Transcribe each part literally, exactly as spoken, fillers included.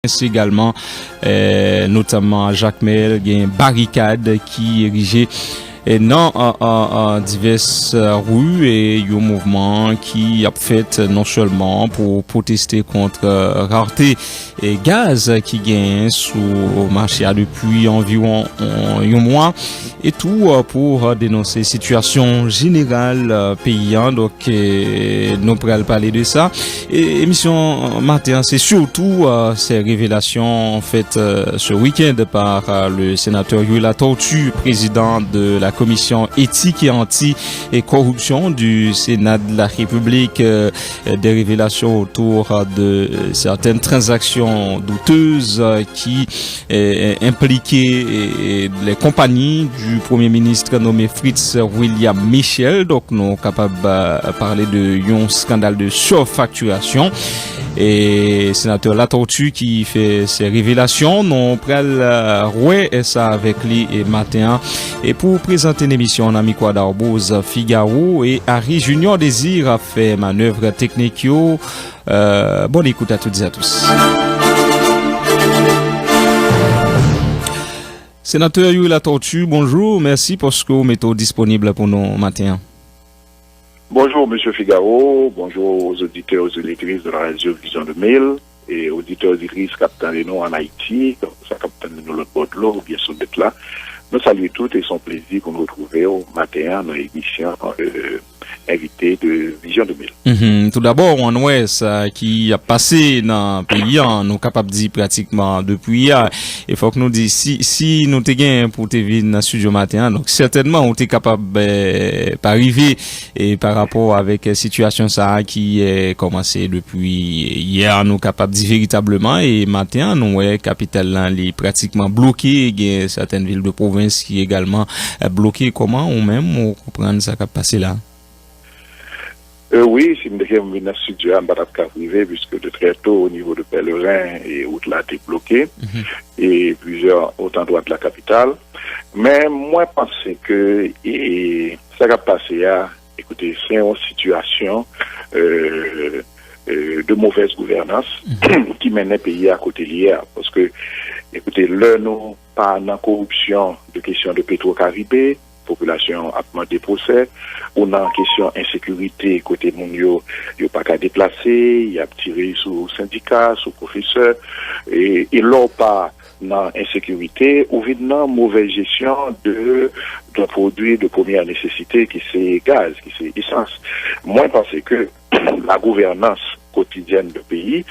Pwovens egalman, eh, notamman Jakmèl, gen barikad ki erije, eh, nan, eh, eh, eh, divès, eh, ri, e yon mouvman ki ap fèt non sèlman pou pwoteste kont, eh, rarte, eh, gaz ki genyen sou mache a depi anviwon, eh, yon mwa, e tou, eh, pou, eh, denonse sitiyasyon jeneral, eh, peyi a. Donk, eh, nou pral pale de sa. E emisyon maten an, se sitou, eh, ces révélations faites, eh, ce week-end par, eh, le sénateur Youri Latortue, président de la commission éthique et anti-corruption du Sénat de la République, eh, des révélations autour de certaines transactions douteuses, eh, qui, eh, impliquaient, eh, les compagnies du Premier ministre nommé Fritz William Michel. Donk, nou kapab, eh, pale de yon skandal de surfacturation. E senatè Latortue ki fè se revelasyon, nou pral, eh, wè sa avèk li, eh, maten an. E pou prezante n emisyon an, Nickois Darboz, Figaro, e Harry Junior Désir ap fè manèv teknik yo. Euh, bonne écoute à toutes et à tous. Senatè Youri Latortue, bonjou. Mèsi paske w mete w disponib pou nou maten an. Bonjour, Monsieur Figaro. Bonjour aux auditeurs, aux auditrices de la radio Vision deux mille et auditeurs, auditrices k ap tande nou an Ayiti, sa k ap tande nou lòt bò dlo oubyen sou nèt la. Nou salye tout e se yon plezi pou nou retwouve w maten an nan emisyon, euh, Envite de Vision deux mille. Mhm. Toudabò, w ann wè sa ki ap pase nan peyi a, nou kapab di pratikman depi yè. E fòk nou di, si, si nou te gen pou te vin nan estidyo maten an, donk sètènman, ou te kapab, eh, pa rive, e pa rapò avèk, eh, sitiyasyon sa a ki, eh, kòmanse depi yè, nou kapab di veritableman, e maten an, nou wè kapital lan, li pratikman bloke, gen sètèn vil de pwovens ki egalman, eh, bloke. Kòman ou menm, ou konprann sa k ap pase la? Euh, wi, si m te gen m vin nan estidyo a, m pa t ap ka rive, puisque de très tôt, au niveau de Pèleren, e wout la te bloke, mhm, e plusieurs, autant d'endroits de la capitale. Men mwen panse ke, e, sa k ap pase a, ekoute, se yon sitiyasyon, euh, euh, de mauvaise gouvernance, mhm, ki mennen peyi a kote li ye a. Paske, ekoute, lè nou pa nan koripsyon de kesyon de Petro Caribe, popilasyon ap mande pwosè, ou nan kesyon ensekirite kote moun yo, yo pa ka deplase, y ap tire sou sendika, sou pwofesè, e, e lè w pa nan ensekirite, ou vin nan movèz jesyon de, de pwodui de premyè nesesite ki se gaz, ki se esans. Mwen panse ke la gouvènans kotidyèn de peyi,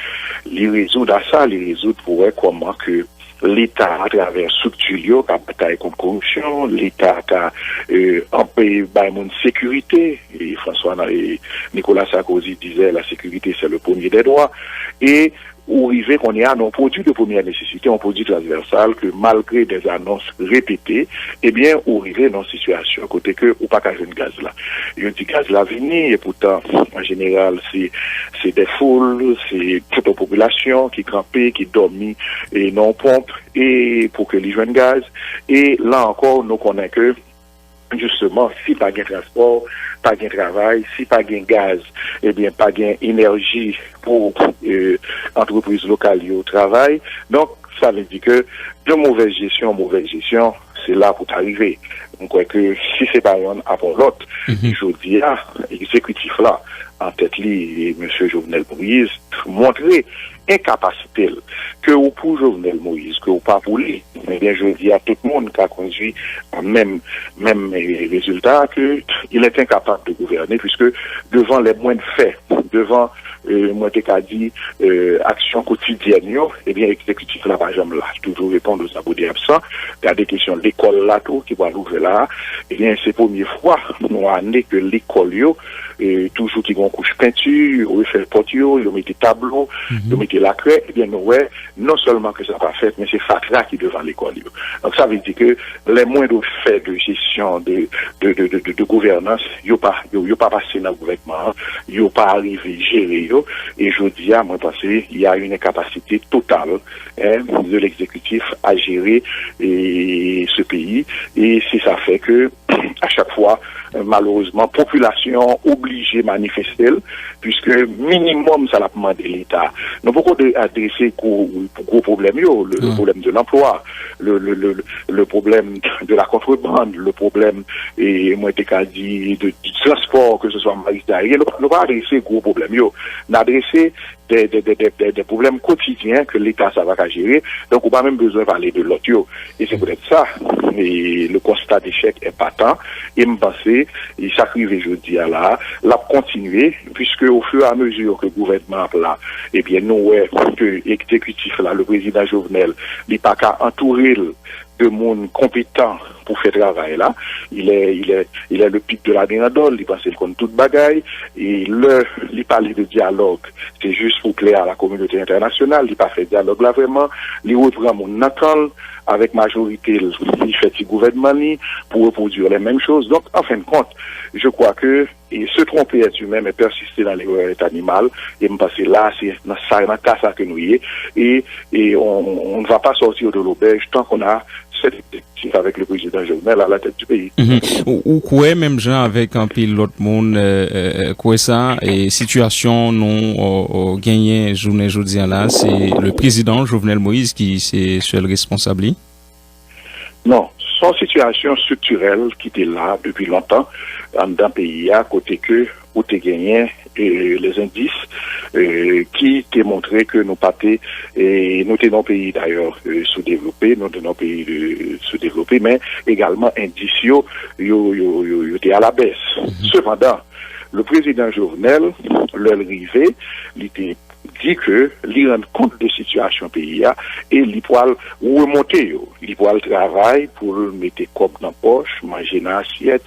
li rezoud a sa, li rezoud pou wè kòman ke Leta, atravè estrikti l yo, ka batay kont koripsyon, Leta ka, euh, anpe bay moun sekirite, e François, e Nicolas Sarkozy disait, la sécurité, c'est le premier des droits, e ou rive kounye a nan yon pwodui de premyè nesesite, yon pwodui transvèsal ke malgre des annonces répétées, ebyen, ou rive nan yon sitiyasyon kote ke ou pa ka jwenn gaz la. Yo di gaz la vini, e poutan, an jeneral, se, se de foul, se tout yon popilasyon ki kanpe, ki dòmi, e nan yon ponp, e pou ke li jwenn gaz. E la ankò, nou konnen ke, jisteman, si pa gen transpò, pa gen travay, si pa gen gaz, ebyen, pa gen enèji pou, euh, antrepriz lokal yo travay. Donk, sa vle di ke de mauvaise gestion, mauvaise gestion, se la pou ta rive. M kwè ke si se pa yonn, ap yon lòt. Mhm. Jodi a, egzekitif la, an tèt li, mesye Jovenel Moïse, montre enkapasite l, ke ou pou Jovenel Moïse, ke ou pa pou li, ebyen, jodi a, tout moun ka kondui a menm, menm, eh, rezilta, ke il est incapable de gouverner, puisque devant les moindres faits, devant, eh, mwen te ka di, eh, aksyon kotidyèn yo, ebyen, egzekitif la pa janm la. Toujou reponn aux abonnés absents. Gade kesyon lekòl la tou, ki pral ouvè la, ebyen, se premye fwa nan ane ke lekòl yo, eh, toujou ki gen yon kouch penti, yo refè pòt yo, yo mete tablo, mhm, yo mete lakrè, ebyen, nou wè, non sèlman ke sa pa fèt, men se fatra ki devan lekòl yo. Donk, sa vle di ke les moindres faits de gestion de, de, de, de, de, de gouvènans, yo pa, yo, yo pa pase nan gouvènman an, yo pa rive jere yo. E jodi a, mwen panse, il y a une incapacité totale, hein, de l'exécutif à gérer, eh, ce pays. Et c'est ça fait que, à chaque fois, euh, malheureusement, popilasyon oblije manifeste l, puisque minimum sa l ap mande Leta. Nou poko de- adrese gwo, gwo pwoblèm yo, le, le problème de l'emploi, le, le, le, le problème de la contrebande, le problème, e mwen te ka di, de, du transport, que ce soit maritime, aérien, nou, nou pa adrese gwo pwoblèm yo. N adrese de, de, de, de, de, de pwoblèm kotidyen ke Leta sa pa ka jere. Donk, ou pa menm bezwen pale de lòt yo. E se poutèt sa, e le constat d'échec est patent. E m panse, e sa k rive jodi a la, l ap kontinye, puisque au fur et à mesure ke gouvènman ap la, ebyen, nou wè ke egzekitif la, le président Jovenel, li pa ka antoure l de moun konpetan pou fè travay la. Il est, il est, il est le pic de la mirandole, li panse l konn tout bagay. E lè li pale de dyalòg, se jis pou plè a la kominote entènasyonal, li pa fè dyalòg la vrèman, li repran moun nan kan l, avèk majorite l, li fè ti gouvènman li pou repwodui les mêmes choses. Donc, en fin de compte, je crois que, et se tromper est humain, mais persister dans l'erreur est animal. E m panse la, se nan sa, nan ka sa ke nou ye. E, e on, on ne va pas sortir de l'auberge tant qu'on a cet exécutif avec le président Jovenel à la tête du pays. Mhm. Ou, ou kwè, menm jan avèk anpil lòt moun, euh, euh, kwè sa, e sitiyasyon nou, o, o, genyen jounen jodi a la, se le président Jovenel Moïse ki se sèl responsab li? Non, se yon sitiyasyon striktirèl ki te la depi lontan anndan peyi a, kote ke ou te genyen, eh, les indices, eh, ki te montre ke nou pa te, eh, nou te nan yon peyi dayè, eh, soudevlope, nou te nan yon peyi de, soudevlope, men egalman endis yo, yo, yo, yo, yo te alabès. Mhm. Sepandan, le président Jovenel, lè l rive, li te di ke li rann kont de sitiyasyon peyi a e li pral remonte yo. Li pral travay pou l mete kòb nan pòch, manje nan asyèt,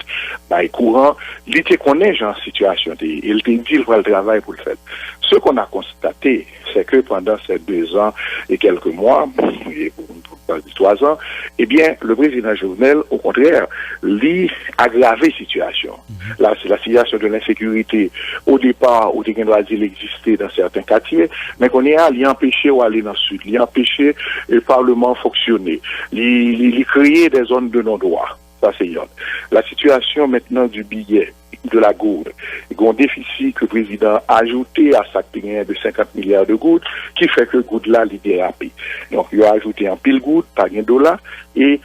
bay kouran. Li te konnen jan sitiyasyon te ye e l te di l pral travay pou l fè l. Ce qu'on a constaté, c'est que pendant ces deux ans et quelques mois, e pou, pou pa di twa zan, ebyen, le président Jovenel, au contraire, li agrave sitiyasyon. Mhm. La, la situation de l'insécurité, au départ, ou te gen dwa di l egziste dans certains quartiers, men kounye a, li anpeche w ale nan sid, li anpeche, eh, palman an fonksyone, li, li, li kreye des zones de non-droit. Sa se yonn. La situation maintenant du billet, de la gourde. Gen yon defisi ke prezidan an ajoute a sa k te genyen de senkant milya de goud, ki fè ke goud la, li derape. Donk, yo ajoute anpil goud, pa gen dola, e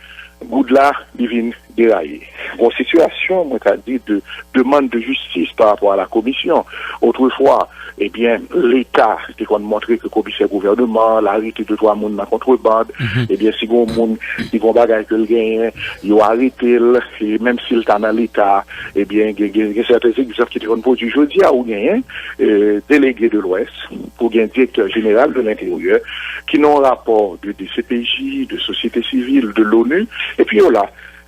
goud la, li vin deraye. Bon, sitiyasyon, mwen ka di, de demande de justice par rapport à la commission. Otrefwa, ebyen, Leta te konn montre ke komisè gouvènman, l arete de twa moun nan kontrebann. Mhm. Ebyen, si gen yon moun, si gen yon bagay ke l genyen, yo arete l, e menm si l ta nan Leta, ebyen, gen, gen, gen sèten egzanp ki te konn pwodui. Jodi a, ou genyen, eh, delege de Lwès, ou gen direktè jeneral de lenteryè, ki nan yon rapò de D C P J, de sosyete sivil, de l'ONU, epi yo la,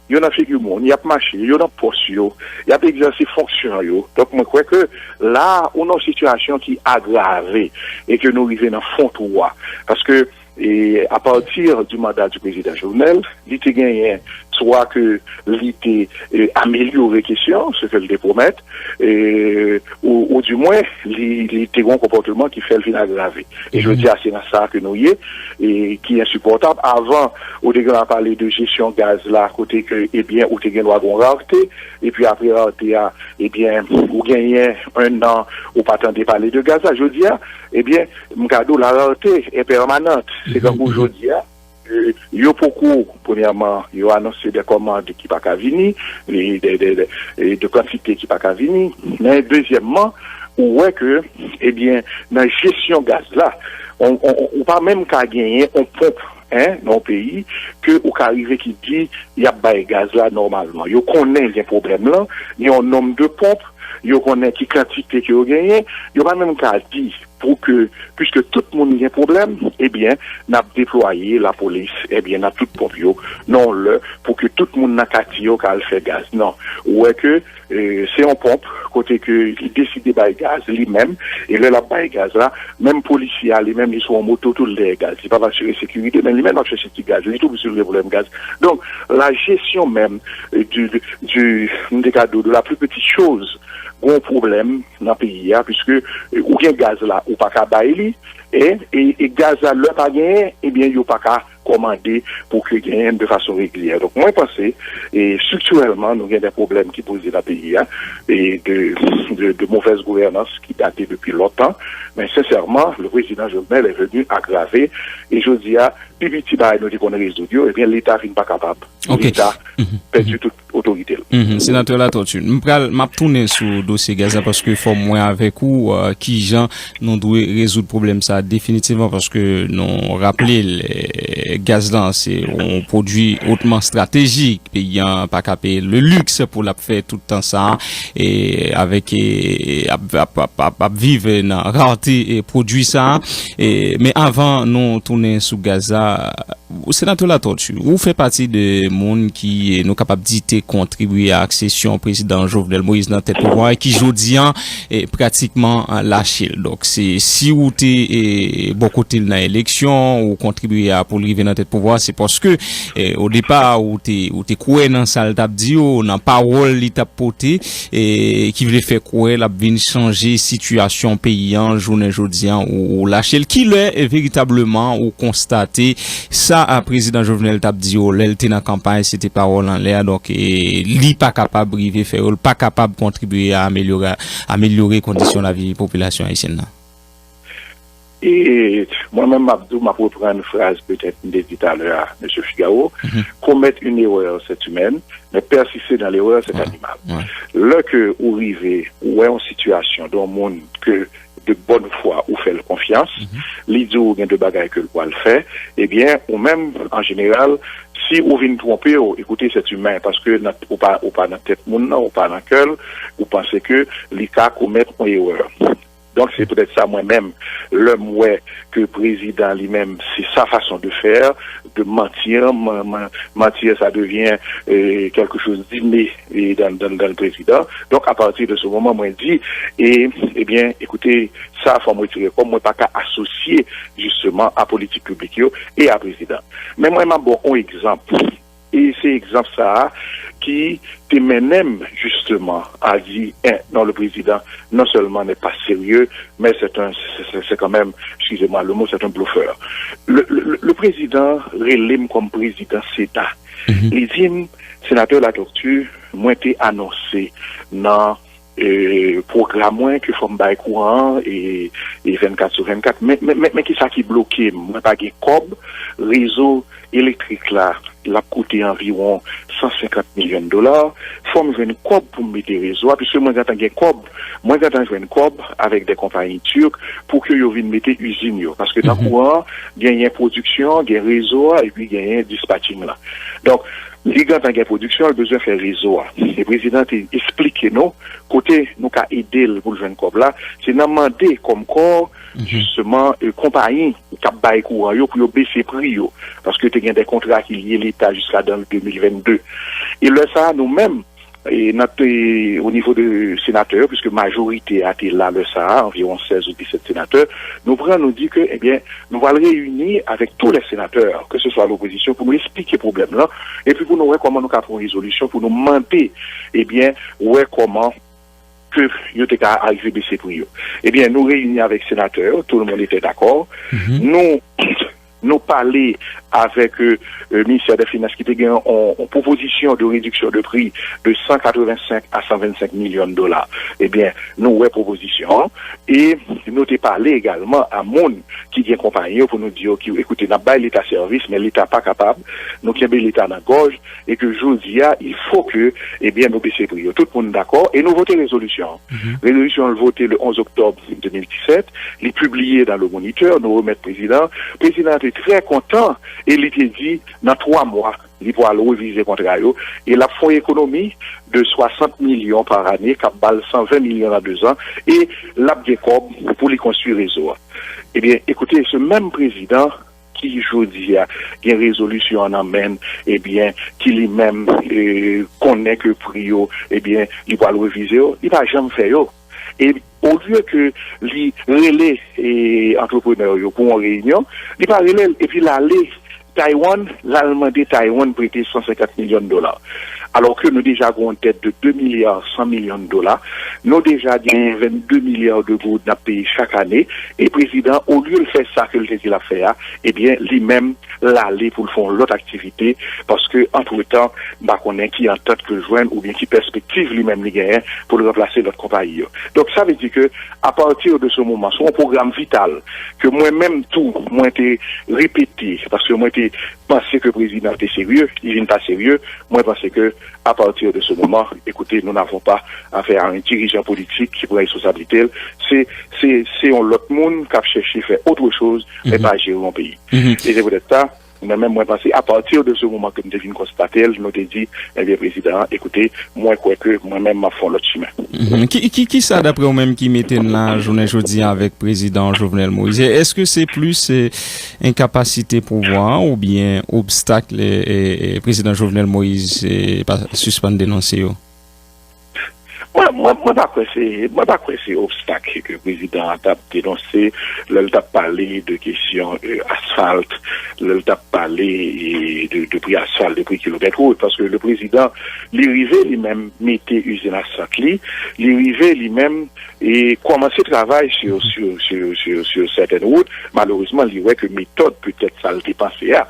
yo nan figi moun, y ap mache, yo nan pòs yo, y ap egzèse fonksyon yo. Donk, mwen kwè ke la, ou nan yon sitiyasyon ki agrave e ke nou rive nan fon twou a. Paske, e, à partir du mandat du président Jovenel, li te genyen swa ke li te, eh, amelyore kesyon, ce que l te pwomèt, eh, ou, ou du moins, li, li te gen yon konpòteman ki fè l vin agrave. E jodi a, se nan sa ke nou ye, e ki ensipòtab. Avan, ou te gen dwa pale de jesyon gaz la, kote ke, ebyen, ou te gen dwa gen yon rarte, epi apre rarte a, ebyen, ou genyen en an, ou pa tande pale de gaz la. Jodi a, ebyen, m ka di w, la rareté est permanente. Se tankou jodi a, eh, yo poko, premyèman, yo anonse de kòmand ki pa ka vini, e de, de, de, e de kantite ki pa ka vini. Men dezyèmman, ou wè ke, ebyen, nan jesyon gaz la, on, on, ou pa menm ka genyen on ponp, en, nan yon peyi, ke ou ka rive ki di, y ap bay gaz la nòmalman. Yo konnen gen pwoblèm lan, gen yon nonb de ponp, yo konnen ki kantite ke yo genyen, yo pa menm ka di pou ke, puiske tout moun gen pwoblèm, ebyen, n ap deplwaye lapolis, ebyen, nan tout ponp yo, nan yon lè, pou ke tout moun nan katye yo ka al fè gaz. Non. Ou wè ke, eh, se yon ponp, kote ke li deside bay gaz li menm, e lè l ap bay gaz la, menm polisye a li menm, li sou yon moto tou l dèyè gaz. Li p ap asire sekirite, men li menm l ap chèche ti gaz, li tou pou soulve pwoblèm gaz. Donk, la jesyon menm, eh, du, du, du, m te ka di w, de la plus petite chose, gon pwoblèm nan peyi a, piske e, ou gen gaz la, ou pa ka bay li, e, e, e gaz la, lè pa genyen, ebyen, yo pa ka kòmande pou ke genyen de fason regilyè. Donk, mwen panse, e, estriktirèlman, nou gen de pwoblèm ki poze nan peyi a, e de, de, de mauvaise gouvernance ki date depi lontan, men sensèman, le président Jovenel est venu aggraver, e jodi a, pi piti bagay nou te konn rezoud yo, ebyen, Leta vin pa kapab. Ok. Leta pèdi tout otorite l. Mhm. Senatè Latortue, m pral, m ap tounen sou dosye gaz la paske fò m wè avèk ou, euh, kijan nou dwe rezoud pwoblèm sa definitivman paske nou raple l, eh, gaz lan se yon pwodui otman estratejik. Peyi an pa ka peye le luxe pou l ap fè tout tan sa, e avèk, e, ap, ap, ap, ap, ap viv nan rarte, e, pwodui sa. E, men avan nou tounen sou gaz la, Senatè Latortue, ou fè pati de moun ki, e, nou kapab di, te kontribye a aksesyon prezidan Jovenel Moïse nan tèt pouvwa a, ki jodi an, e, pratikman, e, lache l. Donk, se, si ou te, e, bò kote l nan eleksyon, ou kontribye a pou l rive nan tèt pouvwa, se paske, e, o depa, ou te, ou te kwè nan sa l t ap di yo, nan pawòl li t ap pote, e, ki vle fè kwè l ap vin chanje sitiyasyon peyi an, jounen jodi an, ou, ou lache l. Kilè, e, veritableman, ou konstate sa, a, prezidan Jovenel t ap di yo lè l te nan kanpay, se te pawòl anlè a, donk, e, li pa kapab rive fè yo, l pa kapab kontribye a amelyore, amelyore kondisyon lavi popilasyon ayisyèn nan? E mwen menm, m ap di w, m ap reprann fraz petèt m te di talè a, mesye Figaro, commettre une erreur, c'est humain, mais persister dans l'erreur, c'est animal. Lè ke ou rive, ou wè yon sitiyasyon de yon moun ke de bonne foi ou fè l konfyans, li di w gen de bagay ke l pral fè, ebyen, ou menm, an jeneral, si ou vin twonpe w, ekoute, c'est humain, paske nan, ou pa, ou pa nan tèt moun nan, ou pa nan kè l, ou panse ke li ka komèt yon erè. Donk, se poutèt sa, mwen menm, lè m wè ke prezidan li menm, se sa fason de fè, de manti, man, man, manti, sa devyen, e, quelque chose d'inné, e, dans, dans, dans le président. Donk, a pati de se moman, mwen di, e, ebyen, ekoute, sa, fò m retire kò m, mwen pa ka asosye, jisteman, a politik piblik yo e a prezidan. Men mwen, m ap ba w yon egzanp. E se egzanp sa a ki te mennen m, jisteman, a di, en, non, le président, non seulement n'est pas sérieux, mais c'est un, c'est, c'est, c'est quand même, excusez-moi le mot, c'est un bluffeur. Le, le, le, le président rele m kòm prezidan Sena. Li di m, Senatè Latortue, mwen te anonse nan e, pwogram mwen ke fò m bay kouran an, e, e vennkat sou vennkat. Men, men, men, men kisa ki bloke m? Mwen pa gen kòb. Rezo elektrik la, l ap koute anviwon san senkant milyon dola. Fò m jwenn kòb pou m mete rezo a, piske mwen gentan gen kòb. Mwen gentan jwenn kòb avèk de konpayi tirk pou ke yo vin mete izin yo. Paske nan kouran an, genyen pwodiksyon, gen rezo a, epi genyen dispatching la. Donk, li gentan gen pwodiksyon, l bezwen fè rezo a. E prezidan te esplike nou kote nou ka ede l pou l jwenn kòb la, se nan mande kòm kò, jisteman, e, konpayi k ap bay kouran yo pou yo bese pri yo, paske te gen de kontra ki lye Leta jiska dan de mil vennde. E lè sa a, nou menm, e, nan, e, o nivo de senatè yo, piske majorite a te la lè sa a, anviwon sèz ou disèt senatè, nou pran, nou di ke, ebyen, nou pral reyini avèk tou lè senatè, ke se swa lopozisyon, pou nou esplike pwoblèm lan, epi pou nou wè kòman nou ka pran yon rezolisyon, pou nou mande, ebyen, wè kòman ke yo te ka arive bese pri yo. Ebyen, nou reyini avèk senatè yo, tout le monde était d'accord. Nou, nou pale avèk, e, e, Ministè dè Finans ki te gen yon, yon pwopozisyon de rediksyon de pri de san katrevensenk a san vennsenk milyon dola. Ebyen, nou wè pwopozisyon an. E nou te pale egalman a moun ki gen konpayi yo pou nou di yo ki, ekoute, n ap bay Leta sèvis, men Leta pa kapab, nou kenbe Leta nan gòj, e ke jodi a, il faut que, ebyen, nou bese pri yo. Tout moun dakò, e nou vote rezolisyon an. Rezolisyon an vote le onze octobre deux mille dix-sept, li pibliye dans le Moniteur, nou remèt prezidan. Prezidan te trè kontan, e li te di, nan twa mwa, li pral revize kontra yo, e l ap fè yon ekonomi de swasant milyon par ane, k ap ba l san ven milyon nan dezan, e l ap gen kòb pou li konstwi rezo a. Ebyen, ekoute, se menm prezidan ki jodi a gen rezolisyon an nan men l, ebyen, ki li menm, e, konnen ke pri yo, ebyen, li pral revize yo, li pa janm fè yo. E olye ke li rele, e, antreprenè yo pou yon reyinyon, li pa rele l, epi l ale Taiwan, l al mande Taiwan prete san senkant milyon dola. alò ke nou deja gen yon dèt de de milya san milyon dola, nou deja gen vennde milya de goud n ap peye chak ane, e prezidan, olye l fè sa ke l te di l ap fè a, ebyen, li menm, l ale pou l fè yon lòt aktivite, paske, antretan, m pa konnen ki antant ke l jwenn oubyen ki pèspektiv li menm li genyen pou l ranplase lòt konpayi yo. Donk, sa vle di ke, apati de se moman, se yon pwogram vital ke mwen menm tou, mwen te repete, paske mwen te panse ke prezidan te serye, li vin pa serye, mwen panse ke, apati de se moman, écoutez, nous n'avons pas affaire à un dirigeant politique ki pran responsablite l. Se, se, se yon lòt moun k ap chèche fè autre chose, men pa jere yon peyi. E se poutèt sa, mwen menm, mwen panse, apati de se moman ke m te vin konstate l, nou te di, ebyen, prezidan an, écoutez, mwen kwè ke mwen menm, m ap fè yon lòt chimen. Mhm. Ki, ki, ki sa, daprè w menm, ki mete n la jounen jodi a avèk prezidan Jovenel Moïse? Èske se plis, eh, enkapasite pouvwa an oubyen obstak, eh, eh, eh, prezidan Jovenel Moïse, eh, pa sispann denonse yo? Mwen, mwen, mwen pa kwè se, mwen pa kwè se obstak ke prezidan an t ap denonse lè l t ap pale de kesyon, eh, asfalt, lè l t ap pale, eh, de, de pri asfalt, de pri kilomèt wout, paske le prezidan, li rive li menm mete izin asfalt li, li rive li menm e kòmanse travay sur, sur, sur, sur, sur certaines routes. Malerezman, li wè ke metòd petèt sa l te panse a,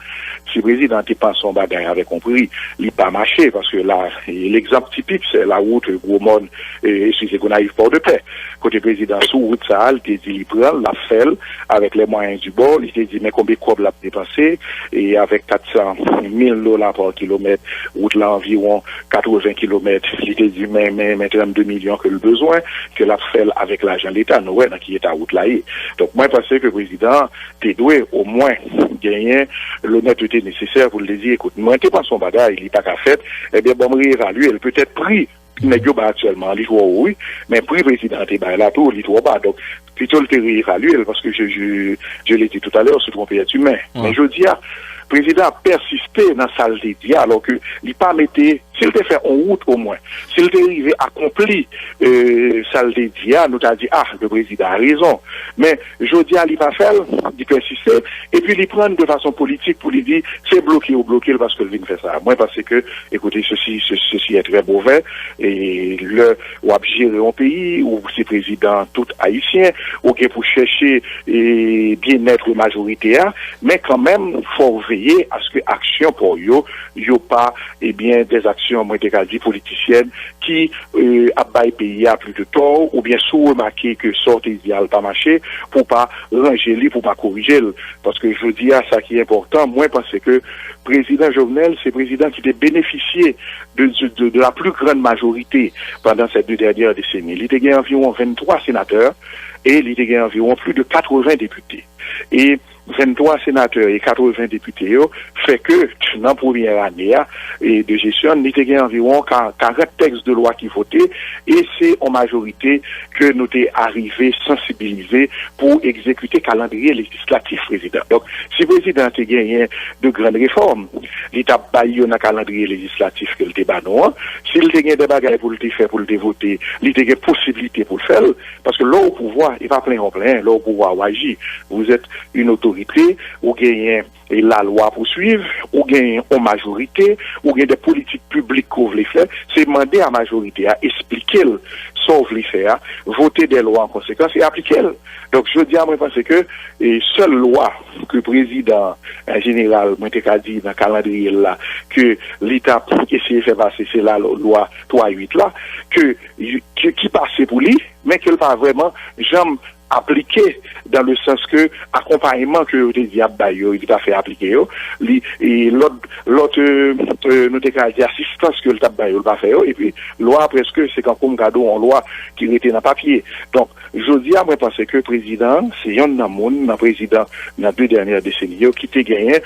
si prezidan te panse yon bagay avèk yon pri, li pa mache, paske la, e, legzanp tipik, se la wout Gwo Mòn, e, eskize, Gonayiv Pòdepè, kote prezidan sou wout sa a, li te di li pran l, l ap fè l avèk les moyens du bord, li te di men konbyen kòb l ap depanse, e avèk kat san mil dola pa kilomèt, wout la anviwon katreven kilomèt, li te di men, men, men trannde milyon ke l bezwen, ke l ap fè l avèk lajan leta. Nou wè nan ki eta wout la ye. Donk, mwen panse ke prezidan an te dwe omwen genyen lonètete nesesè pou l te di, ekout, mwen te panse yon bagay, li pa ka fèt, ebyen, ban m reevalye l. Petèt pri nèg yo bay aktyèlman, li twò wo, wi, men pri prezidan an te bay la tou, li twò ba. Donk, pito l te reevalye l, paske je, je, je l'ai dit tout à l'heure, se tromper est humain. Men jodi a, prezidan ap pèsiste nan sa l te di a, alò ke li pa mete, si l te fè on wout omwen, si l te rive akonpli, eh, sa l te di a, nou ta di, ah, le président a raison. Men, jodi a, li pa fè l, li pèsiste, epi li pran l de fason politik pou li di, se bloke yo bloke l paske l vin fè sa. Mwen panse ke, écoutez, ceci, ce- ceci est très mauvais, e lè w ap jere yon peyi, ou se prezidan tout Ayisyen, ou gen pou chèche, e, byennèt majorite a, men kanmenm, fò w veye aske aksyon pa w yo, yo pa, ebyen, des actions, mwen te ka di, politisyèn ki, e, ap bay peyi a plis de tò, oubyen si w remake ke sa w te di a l pa mache, pou w pa ranje li, pou w pa korije l. Paske jodi a, sa ki enpòtan, mwen panse ke prezidan Jovenel, se prezidan ki te benefisye de, de, de, de la plus grande majorité pendant ces deux dernières décennies. Li te gen anviwon venntwa senatè e li te gen anviwon plis de katreven depite. E venntwa senatè e katreven depite yo fè ke nan premyè ane a, e de jesyon, li te gen anviwon ka- karant tèks de lwa ki vote, e se yon majorite ke nou te arive sansibilize pou egzekite kalandriye lejislatif prezidan. Donk, si prezidan te genyen de grann refòm, li t ap bay yo nan kalandriye lejislatif ke l te ba nou an. Si l te gen de bagay pou l te fè, pou l te vote, li te gen posiblite pou l fè l. Paske lè w o pouvwa, e pa plenyen w plenyen, lè w o pouvwa, w aji. Vous êtes une autorité, ou genyen e lalwa pou swiv, ou gen yon majorite, ou gen de politik piblik ke w vle fè, se mande a majorite a, esplike l sa w vle fè a, vote de lwa an konsekans e aplike l. Donk, jodi a, mwen panse ke e sèl lwa ke prezidan an, an jeneral, mwen te ka di nan kalandriye l la, ke li t ap eseye fè pase, se la lwa twa uit la, ke, ke, ki pase pou li, men ke l pa vrèman janm aplike dans le sens que akonpayman ke yo te di ap bay yo, li pa fè aplike yo, li, e lòt, lòt, euh, euh, nou te ka di asistans ke l t ap bay yo, li pa fè yo, epi lwa prèske se kankou m gade yon lwa ki rete nan papye. Donk, jodi a, mwen panse ke prezidan an, se yonn nan moun, nan prezidan nan de dènyè deseni yo, ki te genyen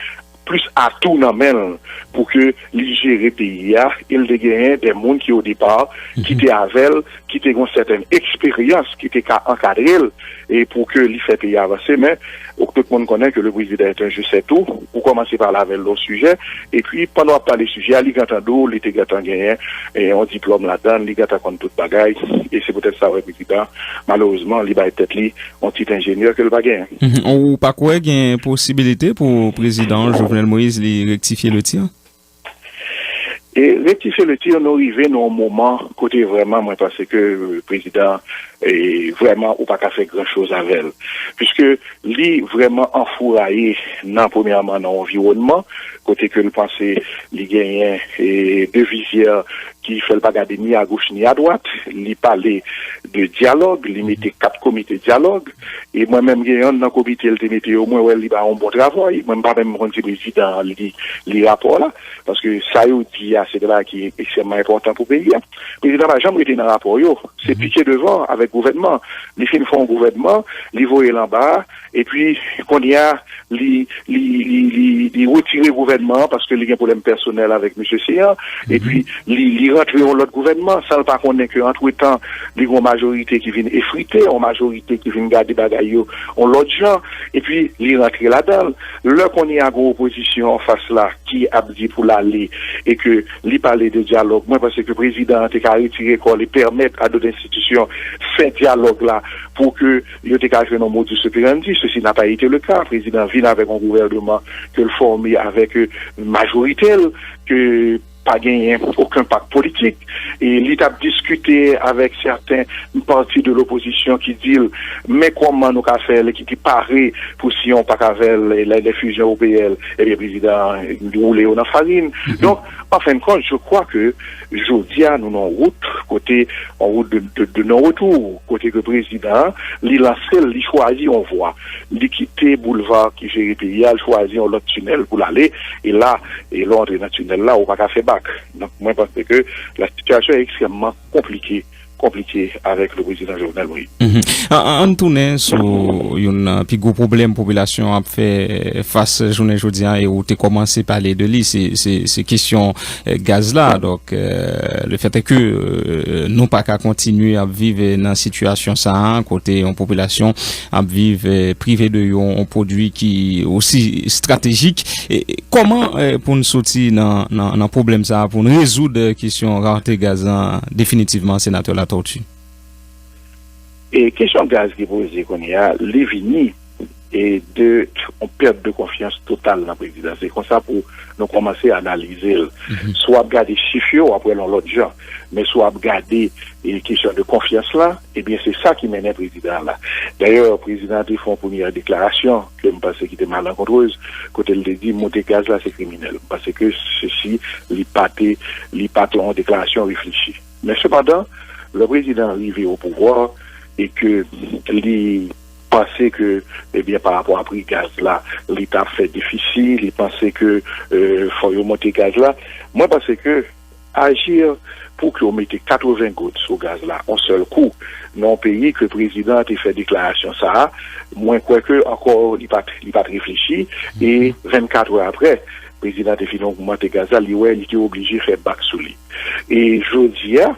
plis atou nan men l pou ke li jere peyi a, e l te genyen de moun ki, o depa, ki te avè l, ki te gen yon sètèn eksperyans, ki te ka ankadre l, e pou ke li fè peyi a avanse. Men, tout moun konnen ke le président est un je sais tout, ou kòmanse pale avè l lè yon sijè, epi pandan w ap pale sijè a, li gentan di w, li te gentan genyen, e, yon diplòm ladan l, li gentan konn tout bagay, e se poutèt sa w wè prezidan, malerezman, li bay tèt li yon tit enjenyè ke l pa genyen. Mhm. Ou pa kwè gen posibilite pou prezidan Jovenel Moïse li rektifye le tir? E rektifye le tir, nou rive nan yon moman kote vrèman mwen panse ke prezidan, e, vrèman ou pa ka fè gran choz avè l. Piske li vrèman anfouraye nan, premyèman, nan anviwònman, kote ke l panse li genyen, e, de vizyè ki fè l pa gade ni agoch ni adwat. Li pale de dyalòg, li mete kat komite dyalòg, e mwen menm gen yonn nan komite l te mete yo, mwen wè li bay yon bon travay, mwen m pa menm konn si prezidan an li, li rapò la, paske sa yo di a, se de bagay ki ekstrèmman enpòtan pou peyi a. Prezidan pa janm rete nan rapò yo, se pike devan avèk gouvènman. Li fin fè yon gouvènman, li voye l anba, epi kounye a, li, li, li, li, li retire gouvènman an paske li gen pwoblèm pèsonèl avèk mesye Seyan, epi li, li rantre yon lòt gouvènman, san l pa konnen ke antretan, li gen yon majorite ki vin efrite, yon majorite ki vin gade bagay yo yon lòt jan, epi li rantre ladan l. Lè kounye a gen opozisyon anfas la ki ap di pou l ale e ke li pale de dyalòg, mwen panse ke prezidan an te ka retire kò l e pèmèt a dòt enstitisyon fè dyalòg la pou ke yo te ka jwenn yon modus operandi. Ceci n'a pas été le cas. Prezidan vin avèk yon gouvènman ke l fòme avèk, e, majorite l, ke pa genyen okenn pak politik. E li t ap diskite avèk sèten pati de lopozisyon ki di l, men kòman nou ka fè l, ki te pare pou siyen yon pak avè l, e lè, lè fizyon O P L, ebyen, prezidan an woule yo nan farin. Donk, an fen de kont, je crois que jodi a, nou nan wout, kote, yon wout de, de, de non-retour, kote ke prezidan an, li lanse l, li chwazi yon vwa. Li kite boulva ki jere peyi a, li chwazi yon lòt tinèl pou l ale, e la, e lè w antre nan tinèl la, ou pa ka fè bak. Donk, mwen panse ke la sitiyasyon ekstrèmman konplike, konplike avèk le prezidan Jovenel Moïse. Mhm. An, an, ann tounen sou youn nan pi gwo pwoblèm popilasyon an ap fè fas jounen jodi a, e ou te kòmanse pale de li, se, se, se kesyon, eh, gaz la. Donk, eh, le fèt ke, eh, nou pa ka kontinye ap viv, eh, nan sitiyasyon sa a, kote yon popilasyon ap viv, eh, prive de yon, yon pwodui ki osi estratejik. E, e kòman, eh, pou n soti nan, nan, nan pwoblèm sa a, pou n rezoud, eh, kesyon rate gaz lan definitivman, Senatè Latortue? E kesyon gaz ki poze kounye a, li vini, e, de yon pèt de konfyans total nan prezidan. Se konsa pou nou kòmanse analize l. Si w ap gade chif yo, w ap wè l yon lòt jan. Men si w ap gade, e, kesyon de konfyans la, ebyen, se sa ki mennen prezidan an la. Dayè, prezidan an te fè yon premyè deklarasyon ke m panse ki te malenkontrez, kote l te di monte gaz la se kriminèl. M panse ke sesi, li pa te, li pa te yon deklarasyon reflechi. Men sepandan, lè prezidan an rive o pouvwa e ke li panse ke, ebyen, pa rapò a pri gaz la, li t ap fè defisi, li panse ke, euh, fò yo monte gaz la. Mwen panse ke aji pou ke yo mete katreven goud sou gaz la yon sèl kou, nan yon peyi ke prezidan an te fè deklarasyon sa a, mwen kwè ke ankò li pa t, li pa t reflechi, e vennkat è apre, prezidan an te fin ogmante gaz la, li wè li te oblije fè bak sou li. E jodi a,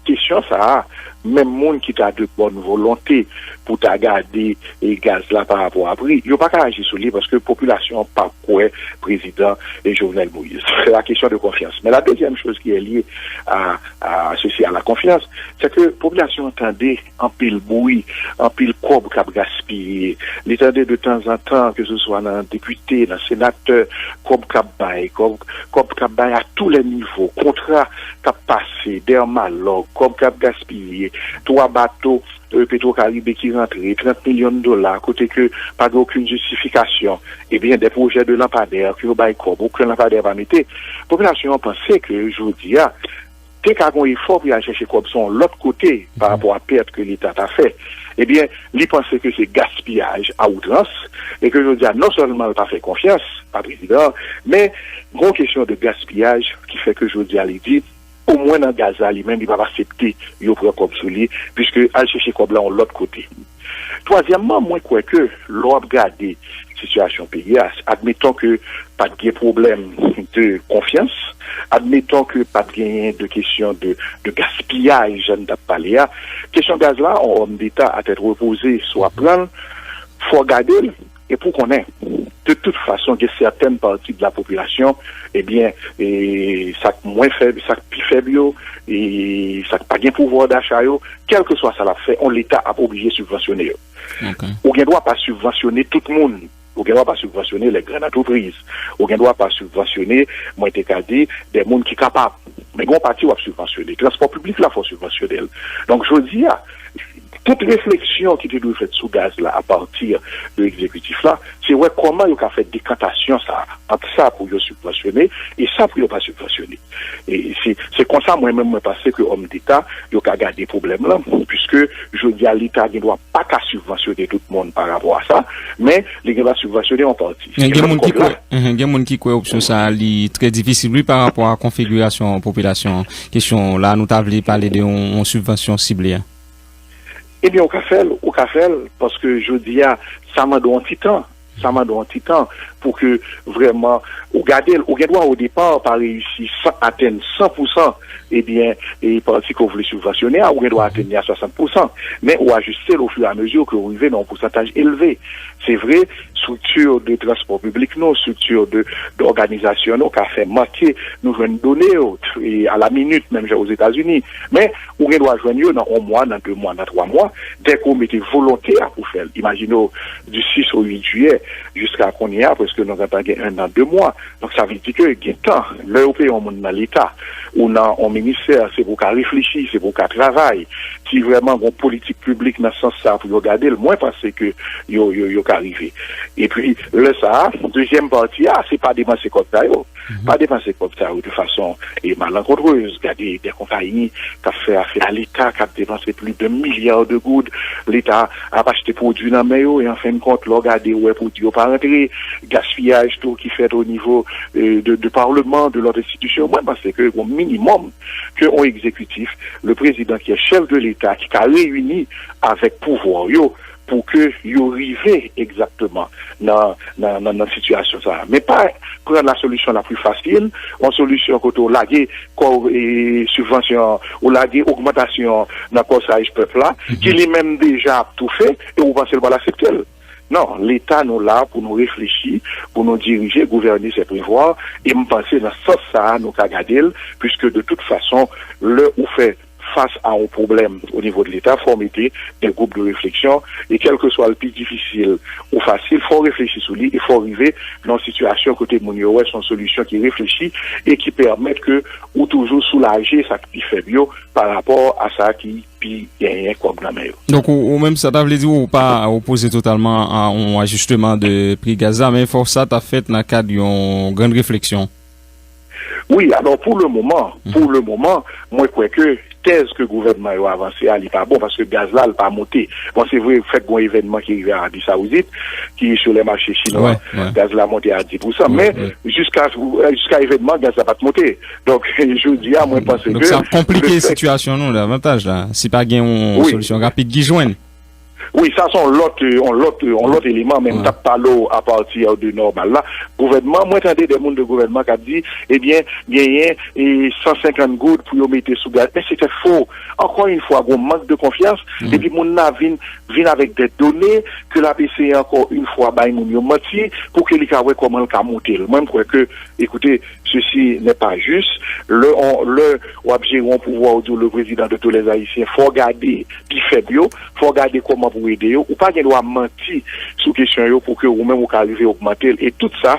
kesyon sa a, menm moun ki ta de bòn volonte pou ta gade, e, gaz la pa rapò a pri, yo pa ka aji sou li paske popilasyon an pa kwè prezidan, e, Jovenel Moïse. C'est la question de confiance. Men la deuxième chose qui est liée à, à ceci, à la confiance, c'est que popilasyon an tande anpil bri, anpil kòb k ap gaspiye. Li tande de tanzantan, ke se swa nan depite, nan senatè, kòb k ap bay, kòb, kòb k ap bay à tous les niveaux, kontra k ap pase, dèmalòg, kòb k ap gaspiye, twa bato, euh, Petro Caribe ki rantre, trant milyon dola, kote ke pa gen okenn jistifikasyon. Ebyen, de pwojè de lanpadè ke yo bay kòb, okenn lanpadè pa mete. Popilasyon an panse ke jodi a, te ka gen yon efò pou y al chèche kòb sa yon lòt kote pa rapò a pèt ke Leta ta fè. Ebyen, li panse ke se gaspiyaj a outrans, e ke jodi a, non sèlman l pa fè konfyans a prezidan an, men gen yon kesyon de gaspiyaj ki fè ke jodi a, li di, omwen nan gaz la, li menm, li p ap aksepte yo pran kòb sou li, piske al chèche kòb la yon lòt kote. Twazyèmman, mwen kwè ke lè w ap gade sitiyasyon peyi a, admeton ke pa t gen pwoblèm de konfyans, admeton ke pa t genyen de kesyon de, de gaspiyaj, jan n t ap pale a, kesyon gaz la, yon òm deta a tèt repoze, si w ap pran l, fò w gade l, e pou w konnen, de tout fason, gen sèten pati de la popilasyon, ebyen, e sa k mwen fèb, sa k pi fèb yo, e sa k pa gen pouvwa dacha yo, kèlkeswa sa l ap fè, yon Leta ap oblije sibvansyone yo. Ou gen dwa pa sibvansyone tout moun. Ou gen dwa pa sibvansyone les grandes entreprises. Ou gen dwa pa sibvansyone, mwen te ka di, de moun ki kapab. Men gen yon pati w ap sibvansyone. Transpò piblik la, fò w sibvansyone l. Donk, jodi a, tout refleksyon ki te dwe fèt sou gaz la apati de egzekitif la, se wè kòman yo ka fè dekantasyon sa a, ant sa pou yo sibvansyone e sa pou yo pa sibvansyone. E se, se konsa mwen menm mwen panse ke òm deta yo ka gade pwoblèm lan, piske jodi a Leta gen dwa pa ka sibvansyone tout moun pa rapò a sa, men li gen dwa sibvansyone yon pati. Gen, gen moun ki kwè, mhm, gen moun ki kwè opsyon sa a li trè difisil wi pa rapò a konfigirasyon popilasyon an. Kesyon la nou ta vle pale de yon, yon sibvansyon sible a. Ebyen, ou ka fè l, ou ka fè l, paske jodi a, sa mande yon ti tan. Sa mande yon ti tan pou ke vrèman ou gade l. Ou gen dwa o depa pa reyisi san, atenn san pou san, ebyen, e pati ke w vle sibvansyone a, ou gen dwa atenn li a swasant pou san. Men ou ajiste l ofiramezu ke w rive nan yon pousantaj elve. Se vre, estrikti de transpò piblik nou, estrikti de, de òganizasyon nou ka fè manke nou jwenn done yo, e a la minit, menm jan Ozetazini. Men, ou gen dwa jwenn yo nan yon mwa, nan de mwa, nan twa mwa, dèke w mete volonte a pou fè l. Imajine w, du six au huit juillet, jiska kounye a, prèske nou gentan gen en an, de mwa. Donk, sa vle di ke gen tan. Lè yo peye yon moun nan Leta, ou nan yon ministè, se pou w ka reflechi, se pou w ka travay. Si vrèman gen yon politik piblik nan sans sa pou yo gade l, mwen panse ke yo, yo, yo ka rive. Epi, lè sa a, dezyèm pati a, se pa depanse kòb sa yo. Mhm. Pa depanse kòb sa yo de fason, e, malenkontreuse. Gade de konpayi k ap fè afè a Leta, k ap depanse plis de milya de goud. Leta ap achte pwodui nan men yo, e an fen de kont, lè w gade, ou wè pwodui yo pa rantre. Gaspiyaj tou ki fèt o nivo, e, de, de palman, de lòt enstitisyon. Mwen panse ke yon minimòm ke yon egzekitif, le président qui est chef de l'État, ki ka reyini avèk pouvwa yo, pou ke yo rive egzakteman nan, nan, nan, nan sitiyasyon sa a. Men pa pran la solution la plus facile, yon solisyon kote w lage kò, e, sibvansyon, ou lage ogmantasyon nan kòsaj pèp la, ki li menm deja ap toufe, e ou panse l pral aksepte l. Non, Leta nou la pou nou reflechi, pou nou dirije, gouverner c'est prévoir, e m panse nan sans sa a nou ka gade l, puiske de tout fason, lè ou fè fas a yon pwoblèm o nivo de Leta, fò w mete de gwoup de refleksyon, e kèlkeswa l pi difisil ou fasil, fò w reflechi sou li, e fò w rive nan yon sitiyasyon kote moun yo wè se yon solisyon ki reflechi e ki pèmèt ke ou toujou soulaje sa k pi fèb yo pa rapò a sa ki pi genyen kòb nan men yo. Donk, ou, ou menm, sa ta vle di ou pa opoze totalman a yon ajisteman de pri gaz la, men fò sa ta fèt nan kad yon grann refleksyon. Wi, alò, pou le moman, pou le moman, mwen kwè ke tèz ke gouvènman yo avanse a, li pa bon, paske gaz la, li pa monte. Bon, se vre, fèk gon evènman ki rive Arabi Saoudit, ki sou lè mache chinwa, gaz la monte a dis pou san, men jiska, jiska evènman, gaz la pa t monte. Donk, jodi a, mwen panse ke... Donk, sa ap konplike sitiyasyon nou davantaj la, si pa gen yon solisyon rapid ki jwenn. Wi, sa se yon lòt, yon lòt, yon lòt eleman, men m t ap pale w apati de nòmal la. Gouvènman, mwen tande de moun de gouvènman k ap di, ebyen, genyen, e, san senkant goud pou yo mete sou gaz. Men se tèt fo. Ankò yon fwa, gon mank de konfyans, epi moun nan vin, vin avèk de done ke l ap eseye ankò yon fwa bay moun yo manti pou ke li ka wè kòman l ka monte l. Mwen, m kwè ke, ekoute, ceci n'est pas juste. Lè on, lè w ap jere yon pouvwa, ou di w le président de tous les Haïtiens, fò w gade pi fèb yo, fò w gade kòman pou w ede yo. Ou pa gen dwa manti sou kesyon yo pou ke ou menm ou ka rive ogmante l. E tout sa,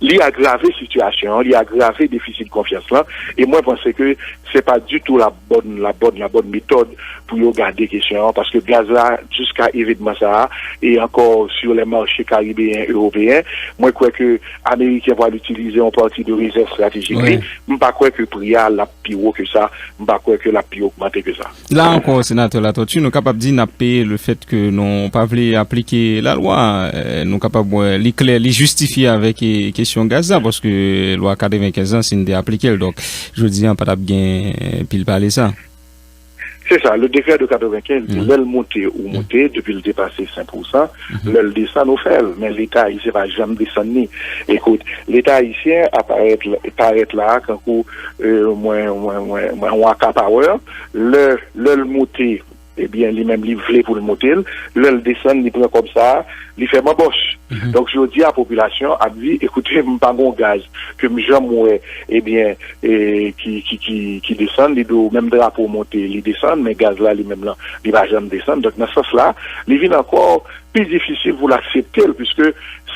li agrave sitiyasyon an, li agrave defisit konfyans lan. E mwen panse ke se pa ditou la bòn, la bòn, la bòn metòd pou yo gade kesyon an, paske gaz la, jiska evènman sa a, e ankò sur les marchés caribéens, européens, mwen kwè ke Ameriken pral itilize yon pati de rezèv estratejik li. M pa kwè ke pri a l ap pi wo ke sa, m pa kwè ke l ap pi ogmante ke sa. La ankò, Senatè Latortue, nou kapab di n ap peye lefèt ke nou pa vle aplike lalwa. Eh, nou kapab wè li klè, li jistifye avèk, eh, kesyon gaz la, paske lwa katrevenkenz lan, si n te aplike l, donk, jodi a, pa t ap gen, eh, pil pale sa. Se sa, le décret de katrevenkenz, lè l monte, ou monte, depi l depase senk pou san, lè l desann, ou fè l. Men Leta ayisyen pa janm desann ni. Ekout, Leta ayisyen a parèt, parèt la, kankou, eh, mwen, mwen, mwen, mwen, yon akapawè. Lè, lè l monte, ebyen, li menm, li vle pou l monte l. Lè l desann, li pran kòb sa a, li fè banbòch. Donk, jodi a, popilasyon ap di, ekoute, m pa gon gaz ke m janm wè, ebyen, e, ki, ki, ki, ki desann, li di w menm drapo monte, li desann, men gaz la, li menm lan, li pa janm desann. Donk, nan sans la, li vin ankò pi difisil pou l aksepte l, piske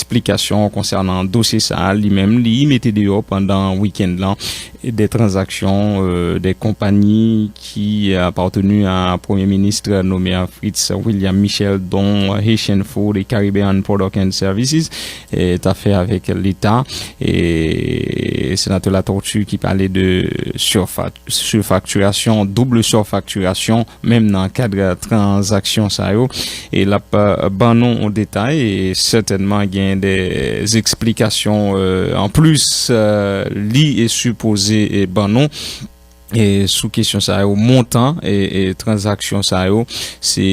eksplikasyon konsènan dosye sa a, li menm, li mete deyò pandan wikenn lan de tranzaksyon, euh, de konpayi ki apartenu a Premye Minis nome a Fritz William Michel, dont Haitian Food et Caribbean Product and Services, e, ta fè avèk Leta. E Senatè Latortue ki pale de surfa-, surfaktirasyon, double surfaktirasyon, menm nan kad tranzaksyon sa yo. E l ap, euh, ban nou yon detay, e sètènman gen de eksplikasyon, euh, an plis, euh, li e sipoze e ban nou. e, sou kesyon sa yo, montan e, e tranzaksyon sa yo, se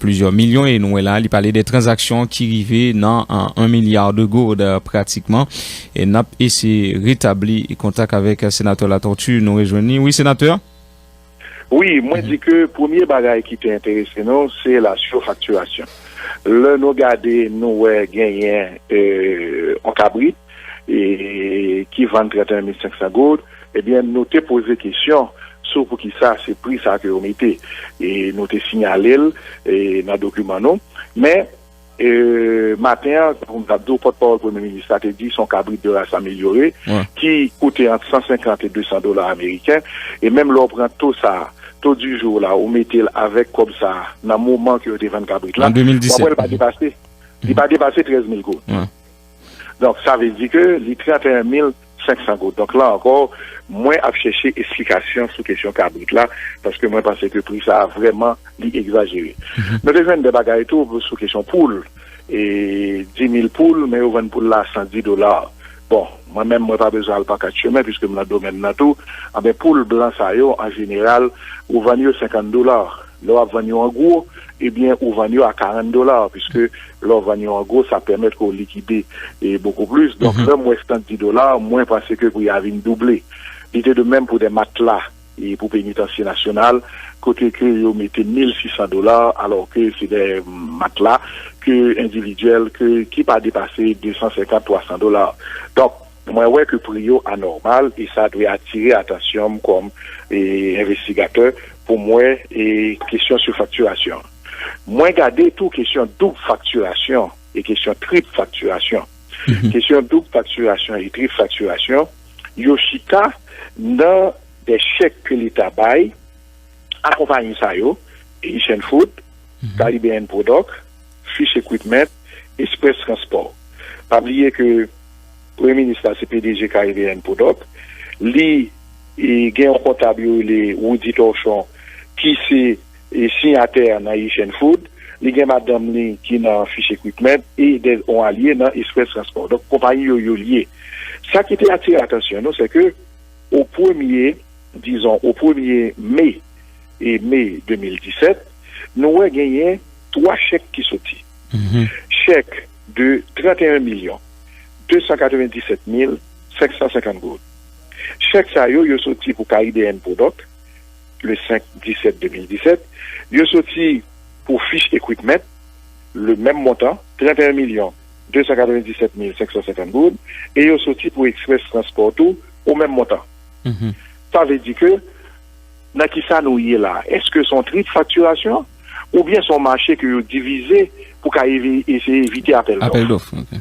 plizyè milyon, e nou wè la, li pale de tranzaksyon ki rive nan, an, un milliard de goud, e, pratikman. E n ap eseye retabli kontak avèk Senatè Latortue, nou rejwenn li. Wi, Senatè? Wi, mwen di ke premye bagay ki te enterese nou, se la sifaktirasyon. Lè nou gade, nou wè genyen e, yon kabrit e, ki vann trannteyen mil senk san goud, ebyen, nou te poze kesyon sou poukisa se pri sa ke yo mete. E nou te siyale l e, nan dokiman nou. Men, e, maten an, tankou m t ap di w, pòtpawòl premye minis la te di se yon kabrit de ras amelyore ki koute ant san senkant e de san dola ameriken. E menm lè w pran to sa a, to di jou la, ou mete l avèk kòb sa a nan moman ke yo te vann kabrit la, w ap wè l pa depase. Li pa depase trèz mil goud. Donk, sa vle di ke li trannteyen mil senk san goud. Donk, la ankò, mwen ap chèche esplikasyon sou kesyon kabrit la, paske mwen panse ke pri sa a vrèman li egzajere. Nou te jwenn de bagay tou sou kesyon poul. E, dis mil poul, men yo vann poul la san dis dola. Bon, mwen menm, mwen pa bezwen al pa kat chemen, piske m nan domèn nan tou. Anben, poul blan sa yo, an jeneral, ou vann yo senkant dola. Lè w ap vann yo an gwo, ebyen, ou vann yo a karant dola, piske lè w vann yo an gwo, sa pèmèt ke w likide e bokou plis. Donk, lè m wè san dis dola, mwen panse ke pri a vin double. Li te de menm pou de matla e pou Penitansye Nasyonal, kote ke yo mete mil sis san dola, alò ke se de matla ke endividyèl ke, ki pa depase de san senkant, twa san dola. Donk, mwen wè ke pri yo anòmal e sa dwe atire atansyon m kòm e, envestigatè pou m wè e, kesyon sifaktirasyon an. Mwen gade tou kesyon doub faktirasyon e kesyon trip faktirasyon. Kesyon doub faktirasyon e trip faktirasyon, yo chita nan de chèk ke Leta bay a konpayi sa yo, Haitian Food, Caribbean Product, Fish Equipment, Express Transport. Pa bliye ke Premye Minis la se P D G Caribbean Product. Li e, gen yon kontab yo rele Woody Torchon ki se e, siyatè nan Haitian Food. Li gen madanm li ki nan Fish Equipment e de, yon alye nan Express Transport. Donk, konpayi yo, yo lye. Sa ki te atire atansyon nou, se ke o premye, dizon, o premye me, e me de mil disèt, nou wè genyen twa chèk ki soti. Chèk de trannteyen milyon de san katrevenndisèt mil senk san senkant goud. Chèk sa yo, yo soti pou Caribbean Product, le senk disèt de mil disèt. Yo soti pou Fish Equipment, le menm montan, trannteyen milyon de san katrevenndisèt mil senk san senkant goud, e yo soti pou Express Transport tou, o menm montan. Sa vle di ke, nan kisa nou ye la? Èske se yon trip faktirasyon? Oubyen se yon mache ke yo divize pou ka evi-, eseye evite apèl dòf? Apèl dòf, ok.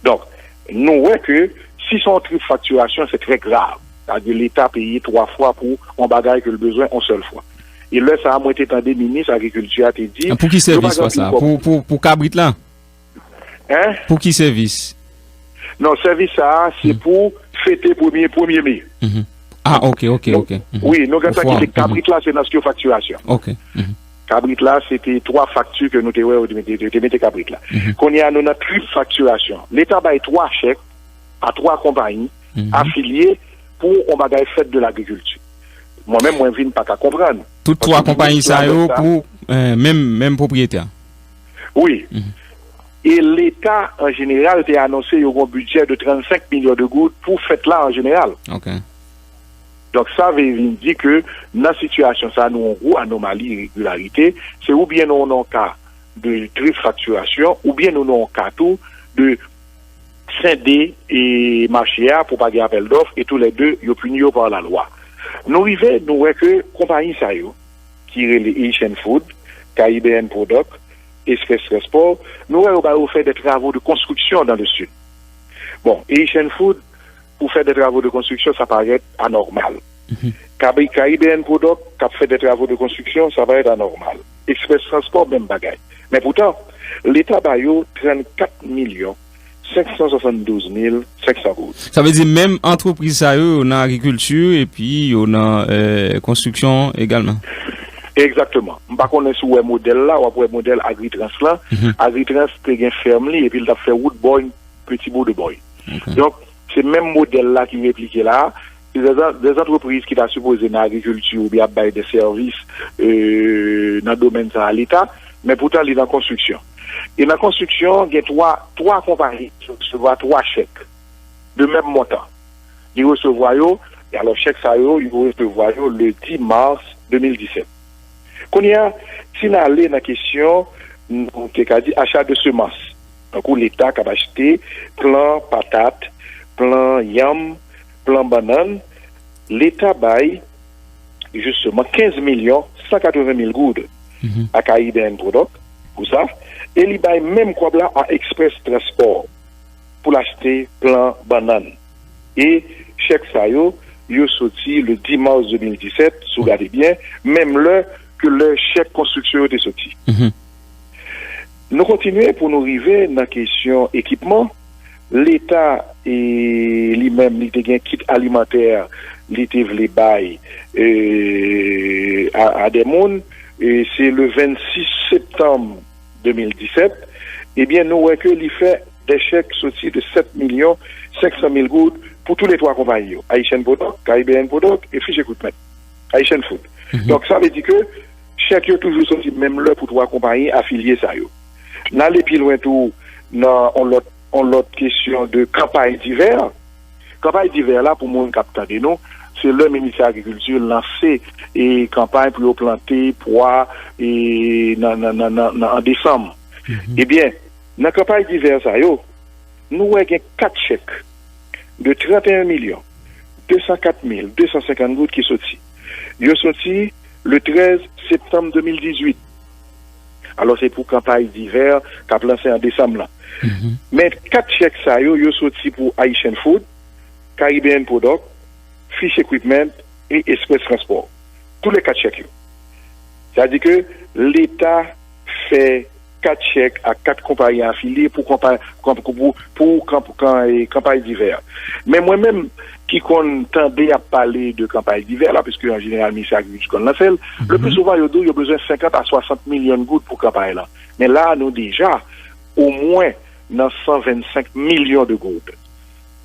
Donk, nou wè ke si se yon trip faktirasyon, se trè grav. Sa vle di Leta peye twa fwa pou yon bagay ke l bezwen yon sèl fwa. E lè sa a, mwen te tande minis agrikilti a te di, pou ki sèvis fwa sa a? Pou, pou, pou kabrit la? Hein? Pou ki sèvis? Non, sèvis sa a, se pou fete premye, premye me. Ah, ok, ok, ok. Wi, nou gentan kite kabrit la, se nan sifaktirasyon. Ok. Kabrit la, se te twa fakti ke nou te wè, yo te mete, yo te mete kabrit la. Kounye a, nou nan trip faktirasyon. Leta bay twa chèk a twa konpayi afilye pou yon bagay fèt de lagrikilti. Mwen menm, mwen vin pa ka konprann. Tout twa konpayi sa yo pou, eh, menm, menm pwopriyetè? Wi. E Leta, an jeneral, te anonse yo gen yon bidjè de trannsenk milyon de goud pou fèt la an jeneral. Ok. Donk, sa vle vin di ke nan sitiyasyon sa a, nou yon gwo anomali, iregilarite, se oubyen nou nan yon ka de trip faktirasyon, oubyen nou nan yon ka tou de sende e mache a pou pa gen apèl dòf, e toulède, yo pini yo pa lalwa. Nou rive, nou wè ke konpayi sa yo, ki rele Haitian Food, Caribbean Product, Express Transport, nou wè yo ba yo fè de travaux de construction dans le sud. Bon, Haitian Food, pou fè de travaux de construction, sa parèt anòmal. Kabi-, Caribbean Product, k ap fè de travaux de construction, sa parèt anòmal. Express Transport, menm bagay. Men poutan, Leta ba yo trannkat milyon senk san swasanndouz mil senk san goud. Sa vle di menm antrepriz sa yo, yo nan agrikilti, epi yo nan, eh, konstriksyon egalman. Egzakteman. M pa konnen si w wè modèl la, w ap wè modèl Agritrans lan. Agritrans te gen fèm li, epi l t ap fè wout bòy, Petibò de Bòy. Ok. Donk, se menm modèl la ki replike la a, dè antrepriz ki ta sipoze nan agrikilti oubyen ap bay dè sèvis nan domèn sa a Leta, men poutan li nan konstriksyon. E nan konstriksyon, gen twa twa konpayi ki resevwa twa chèk de menm montan. Li resevwa yo, e alò chèk sa yo, yo resevwa yo le dis mas de mil disèt. Kounye a, si n ale nan kesyon, nou te ka di achat de semans. Tankou Leta k ap achte plan patat, plan yanm, plan bannann, Leta bay jisteman kenz milyon san katreven mil goud a Caribbean Product pou sa, e li bay menm kòb la a Express Transport pou l achte plan bannann. E chèk sa yo, yo soti le dis mas de mil disèt, si w gade byen, menm lè ke lè chèk konstriksyon yo te soti. Nou kontinye pou nou rive nan kesyon ekipman. Leta, e, li menm, li te gen kit alimantè li te vle bay e, a, a dè moun. E se le vennsis septanm de mil disèt, ebyen, nou wè ke li fè dè chèk soti de sèt milyon senk san mil goud pou tou le twa konpayi yo, Haitian Product, Caribbean Product e Fish Equipment, Haitian Food. Donk, sa vle di ke chèk yo toujou soti menm lè pou twa konpayi afilye sa yo. N ale pi lwen tou nan yon lòt, yon lòt kesyon de kanpay divè. Kanpay divè la, pou moun k ap tande nou, se lè Ministè Agrikilti lanse e kanpay pou yo plante pwa e nan, nan, nan, nan, nan, an desanm. Ebyen, nan kanpay divè sa yo, nou wè gen kat chèk de trannteyen milyon de san kat mil de san senkant goud ki soti. Yo soti le trèz septanm de mil dizuit. Alò, se pou kanpay divè k ap lanse an desanm lan. Men kat chèk sa yo, yo soti pou Haitian Food, Caribbean Product, Fish Equipment e Express Transport. Tou le kat chèk yo. Sa di ke Leta fè kat chèk a kat konpayi afilye pou kanpay, pou, pou, pou kanp-, kan-, e, kanpay divè. Men mwen menm ki konn tande y ap pale de kanpay divè la, piske an jeneral Ministè Agrikilti konn lanse l, le pli souvan yo di w yo bezwen senkant a swasant milyon goud pou kanpay lan. Men la a nou deja omwen nan san vennsenk milyon de goud.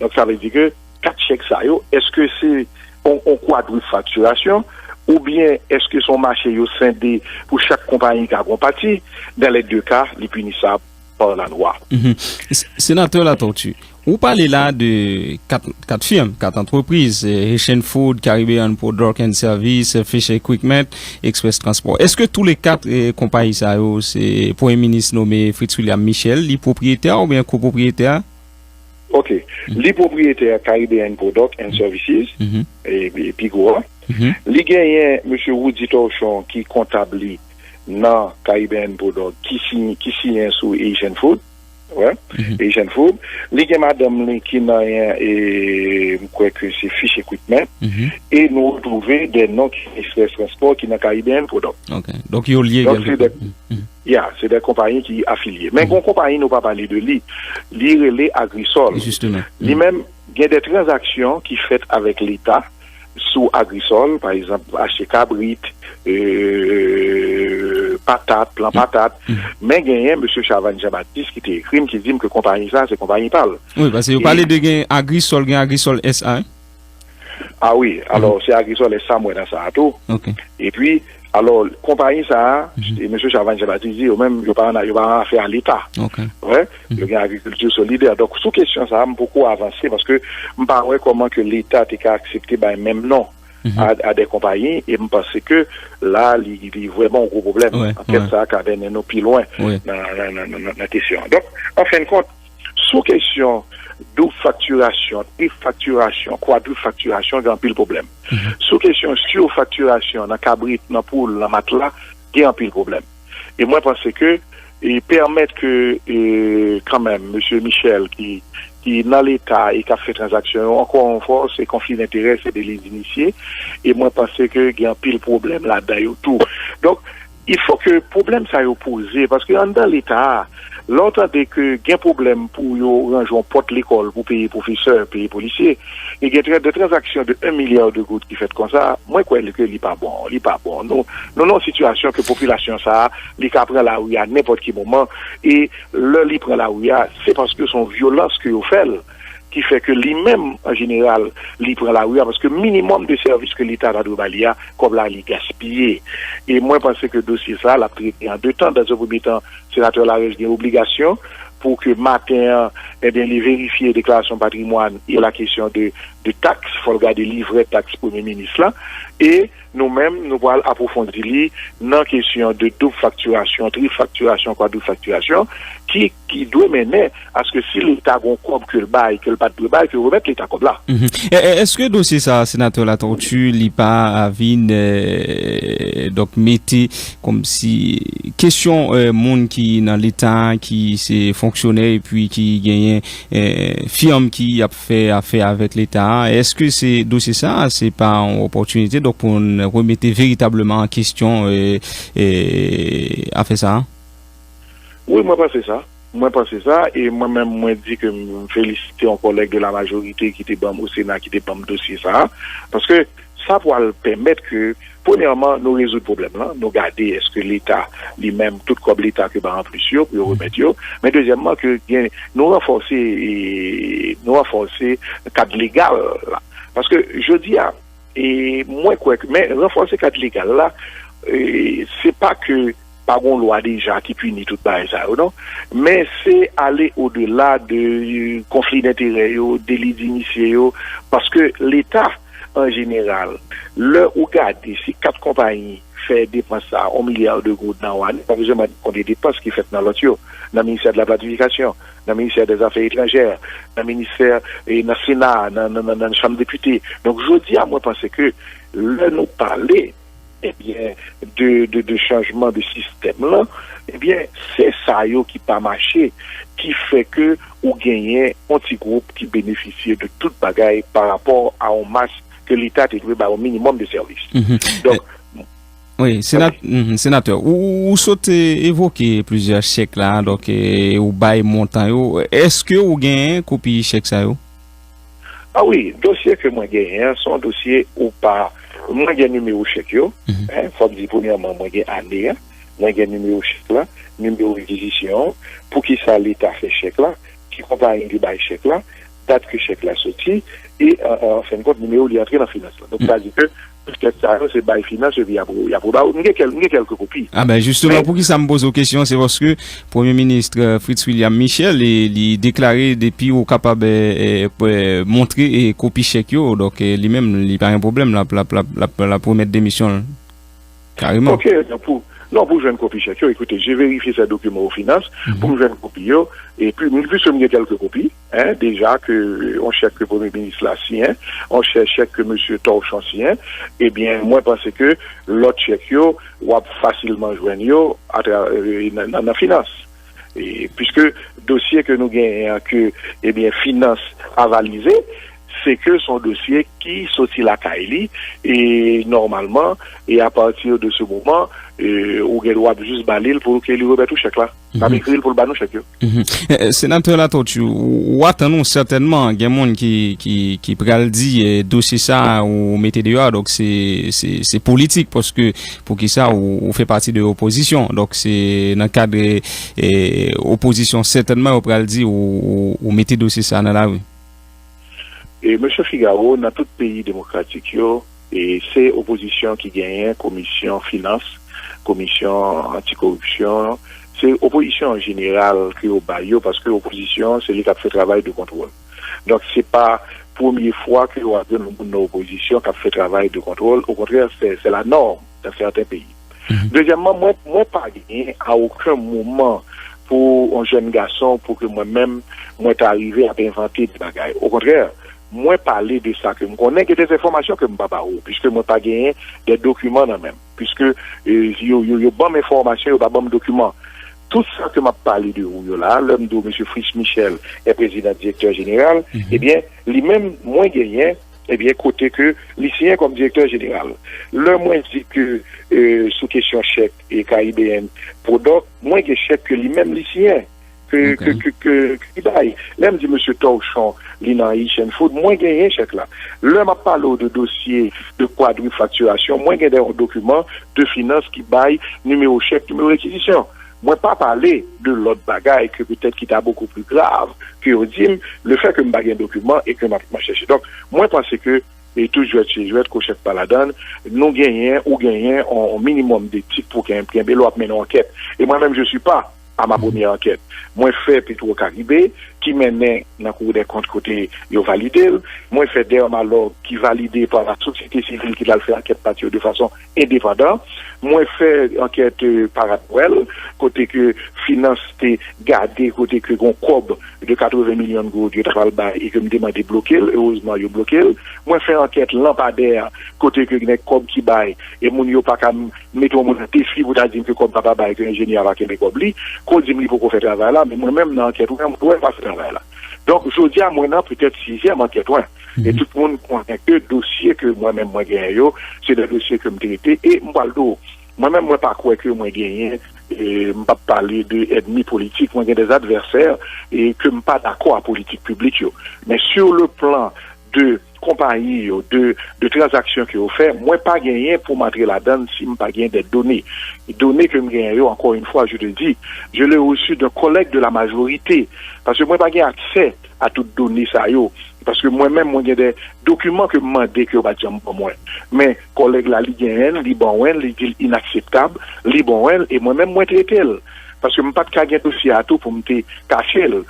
Donk, sa vle di ke kat chèk sa yo, èske se yon, yon kwadrip faktirasyon, oubyen èske se yon mache yo sende pou chak konpayi ka gen yon pati? Dans les deux cas, li pinisab pa lalwa. Mhm. S-, Senatè Latortue, ou pale la de kat, kat fim, kat antrepriz, eh, Haitian Food, Caribbean Product and Service, Fish Equipment, Express Transport. Èske tou le kat, eh, konpayi sa yo, se Premye Minis nome Fritz William Michel, li pwopriyetè oubyen kopwopriyetè? Ok. Li pwopriyetè Caribbean Product and Services, e, e pi gwo a. Li genyen mesye Roudy Torchon ki kontab li nan Caribbean Product, ki siy-, ki siyen sou Haitian Food. Wè. Haitian Food. Li gen madanm li ki nan, e, m kwè ke se Fish Equipment. E nou retwouve de non ki Express Transport ki nan Caribbean Product. Ok. Donk yo lye. Donk se de, ya, se de konpayi ki afilye. Men gon konpayi nou pa pale de li. Li rele Agrisol. Li menm gen de tranzaksyon ki fèt avèk Leta sou Agrisol, pa egzanp, achte kabrit, e, patat, plan patat. Men genyen mesye Chavannes Jean-Baptiste ki te ekri m, ki di m ke konpayi sa, se konpayi pa l. Wi, paske yo pale de gen Agrisol, gen Agrisol S A, wi. A wi, alò, se Agrisol S A m wè nan sa a tou. Ok. Epi, alò, konpayi sa a, e mesye Chavannes Jean-Baptiste di, yo menm, yo pa nan, yo pa nan afè a Leta. Ok. Wè, yo gen agrikilti solidè. Donk, sou kesyon sa a, m poko avanse paske m pa wè kòman ke Leta te ka aksepte bay menm non a, a de konpayi, e m panse ke la, li, li vrèman yon gwo pwoblèm. Ankèt sa a ka mennen nou pi lwen nan, nan, nan, nan, nan kesyon an. Donk, an fen de kont, sou kesyon doub faktirasyon, trip faktirasyon, kwadrip faktirasyon, gen anpil pwoblèm. Sou kesyon sifaktirasyon nan kabrit, nan poul, nan matla, gen anpil pwoblèm. E mwen panse ke, e pèmèt ke, e, kanmenm, mesye Michel ki, ki nan Leta e k ap fè tranzaksyon yo, ankò yon fwa, se konfli denterè, se deli dinisye, e mwen panse ke gen anpil pwoblèm ladan yo tou. Donk, il faut que pwoblèm sa yo poze, paske anndan Leta a, lè w tande ke gen pwoblèm pou yo ranje yon pòt lekòl pou peye pwofesè, peye polisye, e gen de tranzaksyon de un milya de goud ki fèt konsa, mwen kwè ke li pa bon, li pa bon. Nou, nou nan yon sitiyasyon ke popilasyon sa a, li ka pran lari a nenpòt ki moman, e lè li pran lari a, se paske se yon vyolans ke yo fè l, ki fè ke li menm, an jeneral, li pran lari a, paske minimòm de sèvis ke Leta ta dwe ba li a, kòb la, li gaspiye. E mwen panse ke dosye sa, l ap trete an de tan. Dans un premier temps, senatè Larèche gen obligasyon pou ke maten an, ebyen, li verifye deklarasyon patrimwàn e la kesyon de, de taks, fò l gade livrè taks premye minis la, e nou menm, nou pral apwofondi li nan kesyon de doub faktirasyon, trifaktirasyon, kwadrifaktirasyon, ki, ki dwe mennen aske si Leta gon kòb ke l bay, ke l pa t dwe bay, ke l remèt Leta kòb la. Mhm. E, e, èske dosye sa, senatè Latortue, li pa vin, e, donk, mete kòmsi kesyon, e, moun ki nan Leta, ki se fonksyonè epi ki genyen, e, firm ki ap fè afè avèk Leta a? Èske se dosye sa, se pa yon opòtinite, donk, pou n remete veritableman an kesyon, e, e, afè sa a? Wi, mwen panse sa. Mwen panse sa, e mwen menm, mwen di ke m felisite yon kòlèg de la majorité ki te ban m, o Sena, ki te ban m dosye sa a, paske sa pral pèmèt ke, premyèman, nou rezoud pwoblèm lan, nou gade èske Leta, li menm, tout kòb Leta ke bay anplis yo, pou yo remèt yo, men dezyèmman, ke gen, nou ranfòse, e, nou ranfòse kad legal la. Paske, jodi a, e mwen kwè ke, men ranfòse kad legal la, e, se pa ke pa gon lwa deja ki pini tout bagay sa yo, non. Men se ale odela de, e, konfli denterè yo, deli dinisye yo, paske Leta, an jeneral, lè ou gade si kat konpayi fè depans sa, yon milya de goud nan yon ane, pa bezwen mande konbyen depans ki fèt nan lòt yo, nan ministè de la planifikasyon, nan ministè dè zafè etranjè, nan ministè, e, nan Sena, nan, nan, nan, nan Chanm Depite. Donk, jodi a, mwen panse ke lè nou pale, ebyen, de, de, de chanjman de sistèm lan, ebyen, se sa yo ki pa mache, ki fè ke ou genyen yon ti gwoup ki benefisye de tout bagay pa rapò a yon mas ke Leta te dwe ba yon minimòm de sèvis. Mhm. Donk, wi, sena-, mhm, senatè, ou, ou, ou sot evoke plizyè chèk la, donk, e, ou bay montan yo. Èske ou genyen kopi chèk sa yo? A wi, dosye ke mwen genyen an, se yon dosye ou pa, mwen gen nimewo chèk yo, mhm, en, fò m di premyèman, mwen gen ane a, mwen gen nimewo chèk la, nimewo rekizisyon an, poukisa Leta fè chèk la, ki konpayi ki bay chèk la, dat ke chèk la soti, e, an, an, an fen de kont, nimewo li antre nan finans la. Donk, sa di ke tout chèk sa yo, se bay finans, epi y ap, y ap ba ou. M gen kèl-, m gen kèlke kopi. A ben, jisteman, men poukisa m poze w kesyon, se paske Premye Minis, e, Fritz William Michel, li, li deklare depi ou kapab, e, e, e, montre, e, kopi chèk yo, donk, e, li menm, li pa gen pwoblèm, l ap, l ap, l ap, l ap, l ap remèt demisyon l. Kareman. Ok, donk pou, non, pou jwenn kopi chèk yo, écoutez, j'ai vérifié ces documents aux finances, mhm, pou m jwenn kopi yo, epi, m, piske m gen kèlke kopi, en, deja ke, e, yon chèk ke Premye Minis la siyen, yon chè-, chèk ke mesye Torchon siyen, ebyen, mwen panse ke lòt chèk yo, w ap fasilman jwenn yo atra-, e, nan, nan, nan finans. E, piske dosye ke nou genyen an ke, ebyen, finans avalize, se ke se yon dosye ki soti lakay li, e nòmalman, e apati de se moman, e, ou gen dwa ap jis ba li l pou ke li remèt ou chèk la. N ap, mhm, ekri l pou l ba nou chèk yo. Mhm. E, e, senatè Latortue, ou, ou atann ou sètènman gen moun ki, ki, ki pral di, e, dosye sa a ou mete deyò a, donk se, se, se politik, paske poukisa ou, ou fè pati de opozisyon, donk se nan kad, e, e, opozisyon, sètènman, yo pral di ou, ou, ou mete dosye sa a nan lari. E, mesye Figaro, nan tout peyi demokratik yo, e, se opozisyon ki genyen komisyon finans, komisyon antikoripsyon. Se opozisyon an jeneral ke yo bay yo, paske opozisyon, se li k ap fè travay de kontwòl. Donk, se pa premye fwa ke w ap jwenn yon moun nan opozisyon k ap fè travay de kontwòl. Okontrè, se, se la nòm dans certains pays. Mhm. Dezyèmman, mwen, mwen pa genyen a okenn moman pou yon jèn gason, pou ke mwen menm, mwen ta rive ap envante de bagay. Okontrè, mwen pale de sa ke m konnen, gen de enfòmasyon ke m pa ba ou, piske mwen pa genyen de dokiman nan men m. Piske, e, yo, yo, yo ban m enfòmasyon, yo pa ban m dokiman. Tout sa ke m ap pale de ou yo la, lè m di w mesye Fritz Michel est président directeur général, mhm, ebyen, li menm, mwen genyen, ebyen, kote ke li siyen kòm direktè jeneral. Lè mwen di ke, e, sou kesyon chèk e Caribbean Product, mwen gen chèk ke li menm li siyen, ke, ke, ke, ke, ke li bay. Lè m di mesye Torchon, li nan Haitian Food, mwen genyen chèk la. Lè m ap pale w de dosye de kwadrifaktirasyon, mwen gen de dokiman de finans ki bay nimewo chèk, nimewo rekizisyon. Mwen pa pale de lòt bagay ke petèt ki ta bokou pli grav ke yo di m, lefètke m pa gen dokiman e ke m ap, m ap chèche. Donk, mwen panse ke, e tout jwèt se jwèt, kochèt pa ladann, nou genyen, ou genyen on, on minimòm detik pou ken-, kenbe lè w ap mennen yon ankèt. E mwen menm, je suis pas à ma première enquête. Mwen fè Petro Caribe, ki mennen nan Cour des comptes kote yo valide l. Mwen fè Dermalog, ki valide pa la sosyete sivil ki t al fè ankèt pati yo de fason endepandan. Mwen fè ankèt, eh, Parad Noël, kote ke finans te gade, kote ke gon kòb de katreven milyon goud yo ta pral bay e ke m te mande bloke l, erezman yo bloke l. Mwen fè ankèt Lanpadè, kote ke gen kòb ki bay, e moun yo pa ka m-, mete yon moun an defi pou ta di m ke kòb la pa bay, ke enjenyè a pa kenbe kòb li. Ko di m li poko fè travay la, men mwen menm nan ankèt mwen, mwen wè l pa fè travay la. Donk, jodi a, mwen nan petèt sizyèm ankèt mwen. E tout moun konnen ke dosye ke mwen menm mwen genyen yo, se de dosye ke m trete, e m pral di w, mwen menm mwen pa kwè ke mwen genyen, e m p ap pale de ènmi politik, mwen gen des adversaires, e ke m pa dakò a politik piblik yo. Men sur le plan de konpayi yo, de, de tranzaksyon ke yo fè, mwen pa genyen pou m antre ladann si m pa gen de done. Done ke m genyen yo, encore une fois, je te dis, je l'ai reçu d'un collègue de la majorité, paske mwen pa gen aksè a tout done sa yo, paske mwen menm mwen gen de dokiman ke m mande ke yo pa t janm ban mwen. Men kòlèg la li genyen l, li ban mwen l, li di l inakseptab, li ban mwen l, e mwen menm mwen trete l. Paske m pa t ka gen dosye a tou pou m te kache l.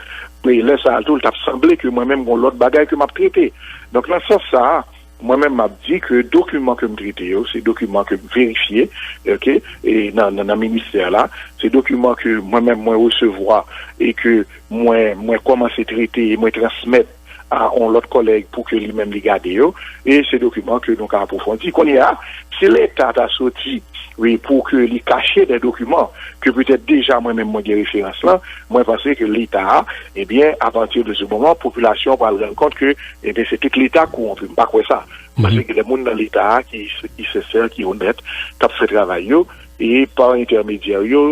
E lè sa a tou, l t ap sanble ke mwen menm gon lòt bagay ke m ap trete. Donk, nan sans sa a, mwen menm m ap di ke dokiman ke m trete yo, se dokiman ke m verifye, oke, e nan, nan, nan ministè la, se dokiman ke mwen menm mwen resevwa e ke mwen, mwen kòmanse trete e mwen transmèt a on lòt kòlèg pou ke li menm li gade yo, e se dokiman ke nou ka apwofondi. Kounye a, si Leta ta soti, wi, pou ke li kache de dokiman ke petèt deja mwen menm mwen gen referans lan, mwen panse ke Leta a, ebyen, apati de se moman, popilasyon pral rann kont ke, ebyen, se tout Leta kowonpi. M pa kwè sa. Paske gen de moun nan Leta a ki, ki sensè, ki onèt, k ap fè travay yo, e pa entèmedyè yo,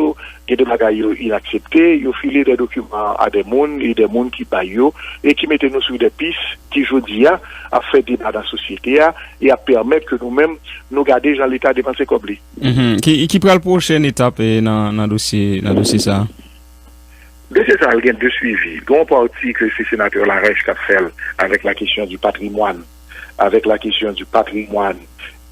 gen de bagay yo inaksepte, yo file de dokiman a de moun, e de moun ki bay yo, e ki mete nou sou de pis ki jodi a ap fè deba nan sosyete a, e ap pèmèt ke nou menm, nou gade jan Leta depanse kòb li. Mhm. Ki, ki pral pwochèn etap, eh, nan, nan dosye, nan dosye sa a? Dosye sa a, l gen de swivi. Gen yon pati ke se senatè Larèche k ap fè l avèk la kesyon di patrimwàn, avèk la kesyon di patrimwàn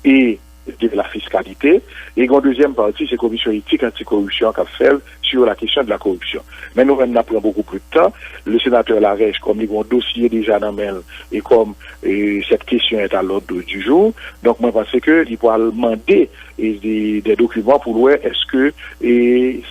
e de la fiscalité. E gen yon dezyèm pati, se komisyon etik antikoripsyon k ap fè l sur la question de la corruption. Men nou menm, n ap pran bokou plis tan. Le senatè Larèche, kòm li gen yon dosye deja nan men l, e kòm, e, cette question est à l'ordre du jour, donk, mwen panse ke li pral mande, e, de, de dokiman pou l wè èske, e,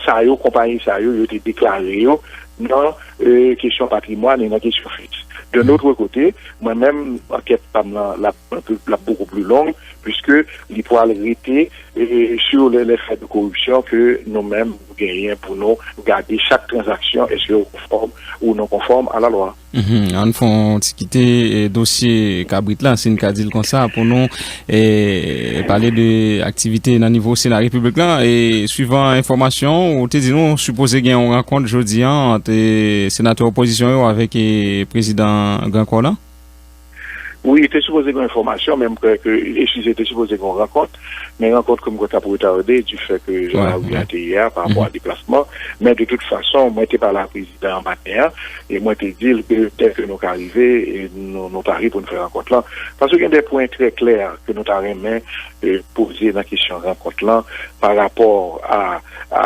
sa yo, konpayi sa yo, yo te deklare yo nan, e, kesyon patrimwàn e nan kesyon fis. De notre côté, mwen menm, ankèt pa m lan, l ap, l ap bokou pli long, puiske li pral rete, e, sur les, les faits de corruption ke nou menm nou genyen pou nou gade chak tranzaksyon, èske yo konfòm ou non konfòm à la loi. Mhm. Ann fè yon ti kite, eh, dosye kabrit la, si n ka di l konsa, pou nou, eh, pale de aktivite nan nivo Sena Repiblik la. E swivan enfòmasyon ou te di nou, sipoze gen yon rankont jodi a ant, eh, senatè opozisyon yo avèk, eh, prezidan Gran Kò la? Wi, te sipoze gen enfòmasyon, men m kwè ke, eskize, te sipoze gen yon rankont, men rankont ke m kwè k ap retade, du fait ke jan lari a te ye a, pa rapò a deplasman. Men de tout fason, mwen te pale a prezidan an maten an, e mwen te di l ke tèlke nou ka rive, e nou, nou pare pou n fè rankont lan. Paske gen de pwen trè klè ke nou ta renmen, e, poze nan kesyon rankont lan, pa rapò a, a,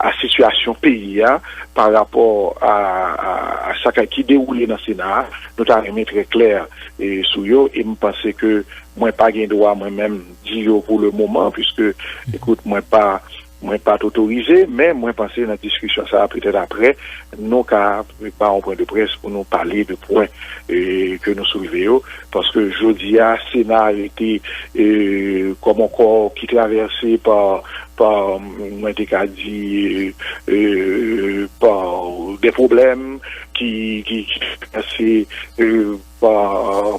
a sitiyasyon peyi a, pa rapò a, a, a sa k, ki dewoule nan Sena a, nou ta renmen trè klè, e, sou yo, e m panse ke mwen pa gen dwa, mwen menm, di yo pou le moman, puiske, ekout, mwen pa, mwen pa t otorize, men mwen panse nan diskisyon sa a, petèt aprè, nou ka ba yon pwen de près pou nou pale de pwen, e, ke nou soulve yo, paske jodi a, Sena a rete, e, kòm yon kò ki travèse pa, pa, mwen te ka di, e, pa de pwoblèm ki, ki, ki travèse, e, pa,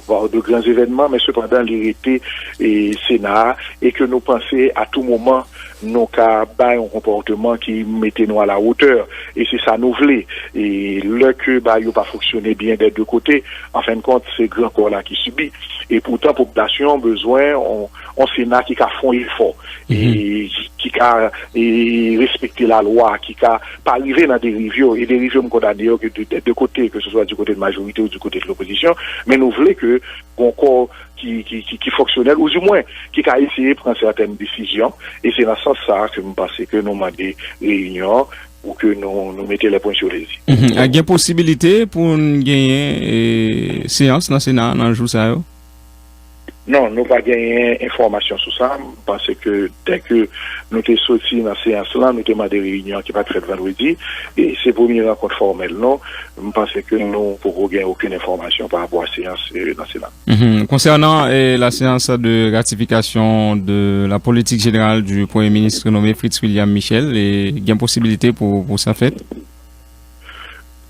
pa de gran evènman, men sepandan, li rete, e, Sena a, e ke nou panse, a tou moman, nou ka bay yon konpòteman ki mete nou à la hauteur, e se sa nou vle. E lè ke bagay yo pa fonksyone byen des deux côtés, an fen de kont, se Gran Kò la ki sibi. E poutan, popilasyon an bezwen yon, yon Sena ki ka fè yon efò, e ki, ki ka e, respekte lalwa, ki ka pa rive nan deriv yo, e deriv yo m kondane yo ke de, de, de kote, ke se swa di kote de majorite ou di kote de lopozisyon, men nou vle ke gen yon kò ki, ki, ki, ki fonksyonèl, ou di mwen, ki ka eseye pran sètèn desizyon, e se nan sans sa a ke m panse ke nou mande reyinyon an pou ke nou, nou mete lè pwen sou lè i. Mhm. A gen posibilite pou n genyen e, seyans nan Sena a nan jou sa yo? Non, nou pa genyen enfòmasyon sou sa. M panse ke dèke nou te soti nan seyans lan, nou te mande reyinyon ki pa t fèt vandredi, e se premye rankont fòmèl nou. M panse ke nou poko gen okenn enfòmasyon pa rapò a seyans e, nan Sena. Mhm. Concernant eh, la séance de ratification de la politique générale du Premier ministre nommé Fritz William Michel, eh, gen posibilite pou, pou sa fèt?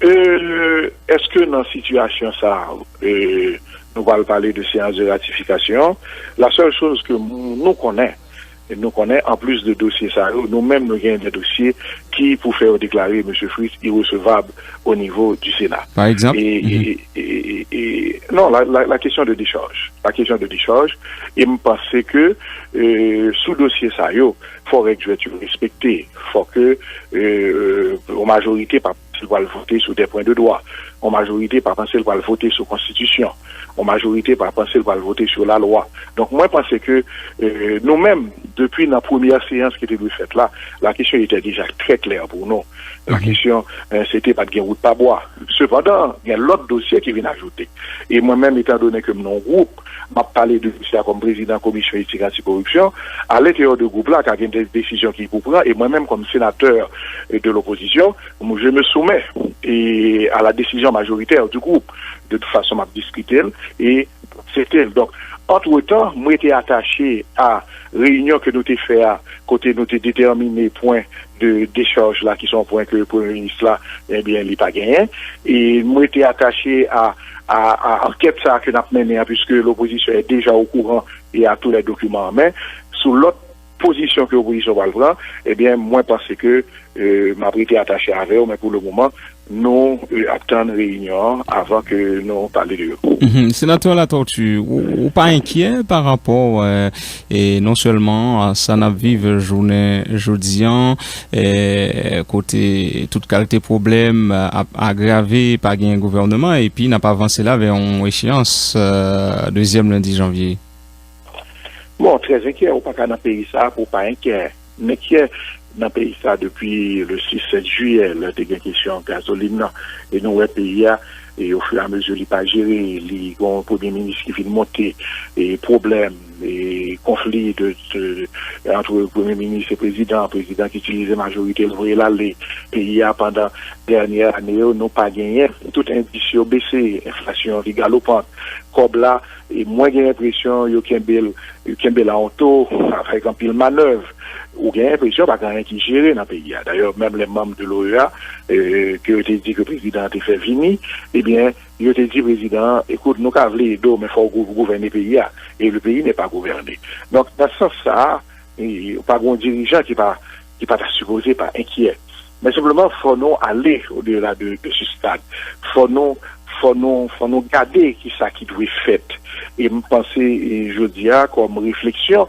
Euh, èske nan sitiyasyon sa a, euh, nou pral pale de seyans de ratifikasyon? La sèl choz ke nou konnen, nou konnen, anplis de dosye sa yo, nou menm nou gen de dosye ki pou fè yo deklare mesye Fritz iresevab o nivo di Sena. Pa egzanp? E, e, e, e, e, non, la, la, la kesyon de dechaj. La kesyon de dechaj. E m panse ke, euh, sou dosye sa yo, fò règ jwèt yo respekte. Fò ke, euh, yon majorite pa panse l pral vote sou de pwen de dwa. Yon majorite pa panse l pral vote sou konstitisyon. Yon majorite pa panse l pral vote sou lalwa. Donk, mwen panse ke, euh, nou menm, depi nan premyè seyans ki te dwe fèt la, la kesyon etè deja trè klè pou nou. La kesyon, euh, se te pa t gen wout pa bwa. Sepandan, gen lòt dosye ki vin ajoute. E mwen menm, etan done ke m nan yon gwoup, m ap pale de dosye a kòm prezidan komisyon etik antikoripsyon, a lentèryè de gwoup la, ka gen de desizyon ki pou pran, e mwen menm kòm senatè de lopozisyon, m, je me soumets e, à la décision majoritaire du groupe. De toute façon, m ap diskite l e aksepte l. Donk, antretan, m rete atache a reyinyon ke nou te fè a, kote nou te detèmine pwen de dechaj la, ki se yon pwen ke premye minis la, ebyen, li pa genyen. E m rete atache a, a, a ankèt sa a ke n ap mennen an, puiske lopozisyon est déjà au courant et a tous les documents en main. Sou lòt pozisyon ke opozisyon pral pran, ebyen, mwen panse ke, euh, m ap rete atache avè yo, men pou le moman, nou, euh, ap tann reyinyon an avan ke nou pale de yo. Mhm. Senatè Latortue, ou, ou pa enkyè pa rapò, euh, e non sèlman a sa n ap viv jounen jodi an, eh, kote tout kalite pwoblèm, eh, ap agrave, pa gen gouvènman, epi n ap avanse la vè yon echeyans, eh, dezyèm lendi janvye. Bon, trè enkyè, ou pa ka nan peyi sa pou w pa enkyè. M enkyè nan peyi sa depi le sis, sèt jiyè, lè te gen kesyon gazolin nan. E nou wè peyi a, e ofiramezi li pa jere, li gen yon premye minis ki vin monte, e pwoblèm, e konfli de, de, antre premye minis e prezidan, prezidan ki itilize majorite l voye l ale. Peyi a, pandan dènyè ane yo, nou pa genyen. Tout endis yo bese, enflasyon li galopant. Kòb la, e mwen gen enpresyon yo kenbe l, yo kenbe l a yon to, avèk anpil manèv. Ou gen enpresyon pa gen anyen ki jere nan peyi a. Dayè, menm lè manm de l'OEA, euh, ke yo te di ke prezidan an te fè vini, ebyen, yo te di prezidan an, ekout, nou ka vle ede w, men fò w gou-, gouvène peyi a. E le pays n'est pas gouverné. Donk, nan sans sa a, e, pa gen yon dirijan ki pa, ki pa ta sipoze pa enkyè. Men senpleman, fò nou ale odela de, de ce stade. Fò nou, fò nou, fò nou gade ki sa ki dwe fèt. E m panse, e, jodi a, kòm refleksyon,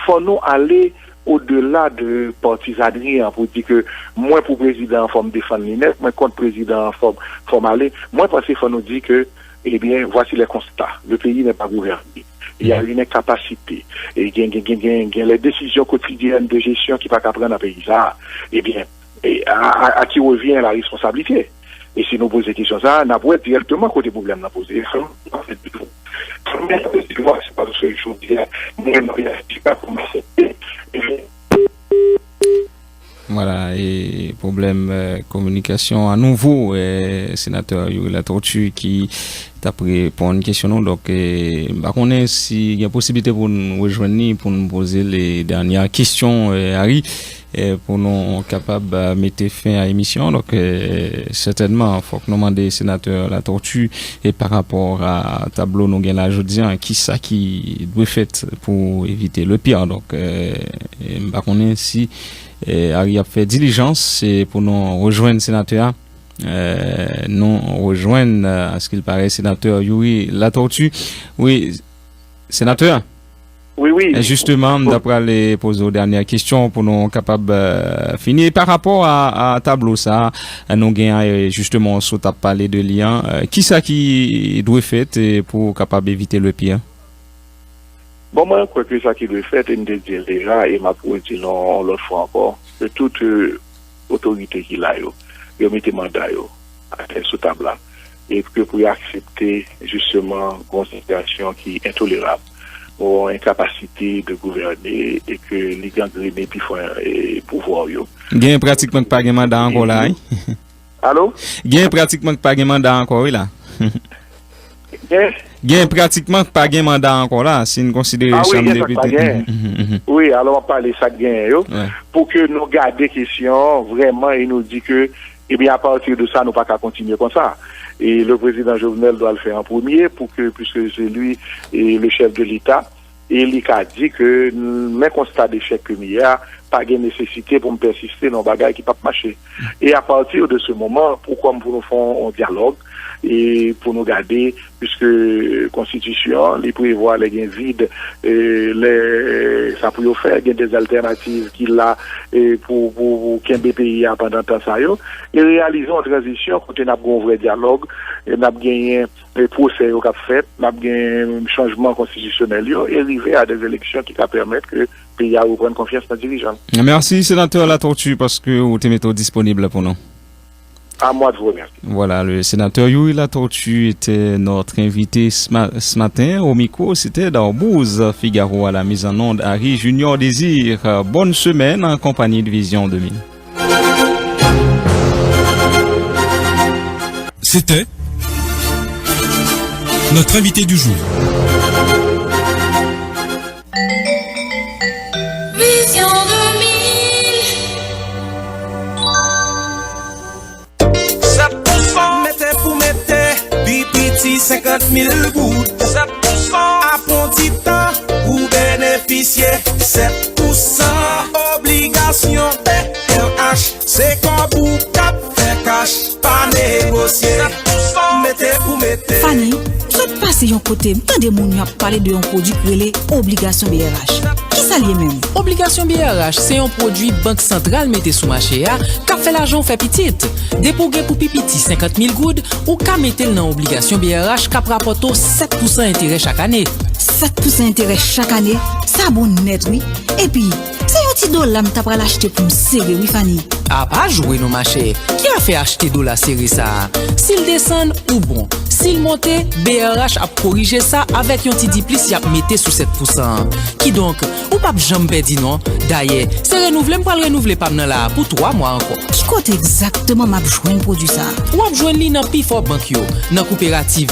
fò nou ale odela de patizanri an pou di ke mwen pou prezidan an fò m defann li nèt, mwen kont prezidan an fò m, fò m ale. Mwen panse fò nou di ke, eh bien, voici les constats. Le pays n'est pas gouverné. Il y a une incapacité. E gen, gen, gen, gen, gen les décisions quotidiennes de gestion ki pa ka pran nan peyi sa a. Eh bien, e a, a, à qui revient la responsabilité? E si nou poze kesyon sa a, n ap wè dirèkteman kote pwoblèm nan poze. Sa, se pa paske jodi a, mwen, mwen, se pa pou m aksepte. Vwala, e pwoblèm, eh, kominikasyon a nouvo, eh, senatè Youri Latortue ki t ap reponn kesyon nou. Donk, eh, m pa konnen si gen posiblite pou n rejwenn li, pou n poze l dènyè kesyon, eh, Harry, eh, pou nou kapab, eh, mete fen a emisyon an. Donk, eh, sètènman, fòk nou mande senatè Latortue, e pa rapò a tablo nou gen la jodi a, kisa ki dwe fèt pou evite le pire. Donk, eh, e m pa konnen si eh, Harry ap fè dilijans, eh, pou nou rejwenn senatè a. Eh, nou rejwenn, eh, à ce qu'il paraît, senatè Youri Latortue. Wi, senatè. Wi, wi. E jisteman, m ta pral poze w dènyè kesyon pou nou kapab, eh, fini. Pa rapò a, a tablo sa a, nou gen, eh, jisteman, sot ap pale de li an. Eh, kisa ki dwe fèt, eh, pou kapab evite le pire? Bon, mwen kwè ke sa ki dwe fèt, e m te di l deja, e m ap redi l yon, yon lòt fwa ankò, ke tout, eh, otorite ki la yo, yo mete manda yo atè sou tab la, e ke pou yo aksepte jisteman yon sitiyasyon ki entolerab, yon enkapasite de gouvène, e ke li gangrene pi fon, eh, pouvwa yo. Gen pratikman k pa gen manda ankò la, wi. Alo? Gen pratikman k pa gen manda ankò, wi, la. Gen? Gen pratikman k pa gen manda ankò la, si n konsidere chanm depite. Wi, alò m ap pale sa k genyen yo, pou ke nou gade kesyon an vrèman e nou di ke, ebyen, apati de sa, nou pa ka kontinye konsa. E le président Jovenel doit le faire en premier pour que, puisque c'est lui et le chef de l'État, e li ka di ke, men konsta dechèk ke m ye a, pa gen nesesite pou m pèsiste nan yon bagay ki p ap mache. E apati de se moman, poukwa m pou nou fè yon dyalòg, e pou nou gade, piske konstitisyon an, li prevwa lè gen vid, e lè sa pou yo fè, gen dèzaltènativ ki la, e pou, pou, pou kenbe peyi a pandan tan sa yo, e reyalize yon tranzisyon kote n ap gen yon vrè dyalòg, e n ap genyen e pwosè yo k ap fèt, n ap gen chanjman konstitisyonèl yo, e rive a dè eleksyon ki ka pèmèt ke peyi a reprann konfyans nan dirijan l. Mèsi, senatè Latortue, paske ou te mete w disponib pou nou. À moi de vous remercier. Voilà, le sénateur Youri Latortue était notre invité ce ma-, ce matin au micro. C'était Darbouze Figaro, à la mise en onde, Harry Junior Désir. Bonne semaine en compagnie de Vision deux mille. C'était notre invité du jour. Vision deux mille. Sèt pou san. Mete pou mete, pi piti senkant mil goud. Sèt pou san. Apranti tan pou benefisye. Sèt pou san. Obligasyon B R H. Se kòb ou k ap fè kach. Pa negosye. Sèt pou san. Mete pou mete. Fanny, m sot pase yon kote, m tande moun yo ap pale de yon pwodui k rele obligasyon B R H. Kisa l ye menm? Obligasyon B R H se yon pwodui Bank Santral mete sou mache a k ap fè lajan w fè pitit. Depi w gen pou pi piti senkant mil goud, ou ka mete l nan obligasyon B R H k ap rapòte w sèt pou san enterè chak ane. Sèt pou san enterè chak ane? Sa bon nèt, wi! Epi, se yon ti dola m ta pral achte pou m sere, wi, Fanny. A pa jwe non, machè. Ki afè achte dola sere sa a? Si l desann, ou bon. Si l monte, B R H ap korije sa avèk yon ti diplis y ap mete sou sèt pou san an. Kidonk, ou p ap janm pèdi non. Dayè, se renouvle m pral renouvle pa m nan la a pou twa mwa ankò. Ki kote egzakteman m ap jwenn pwodui sa a? W ap jwenn li nan pifò bank yo, nan kooperativ.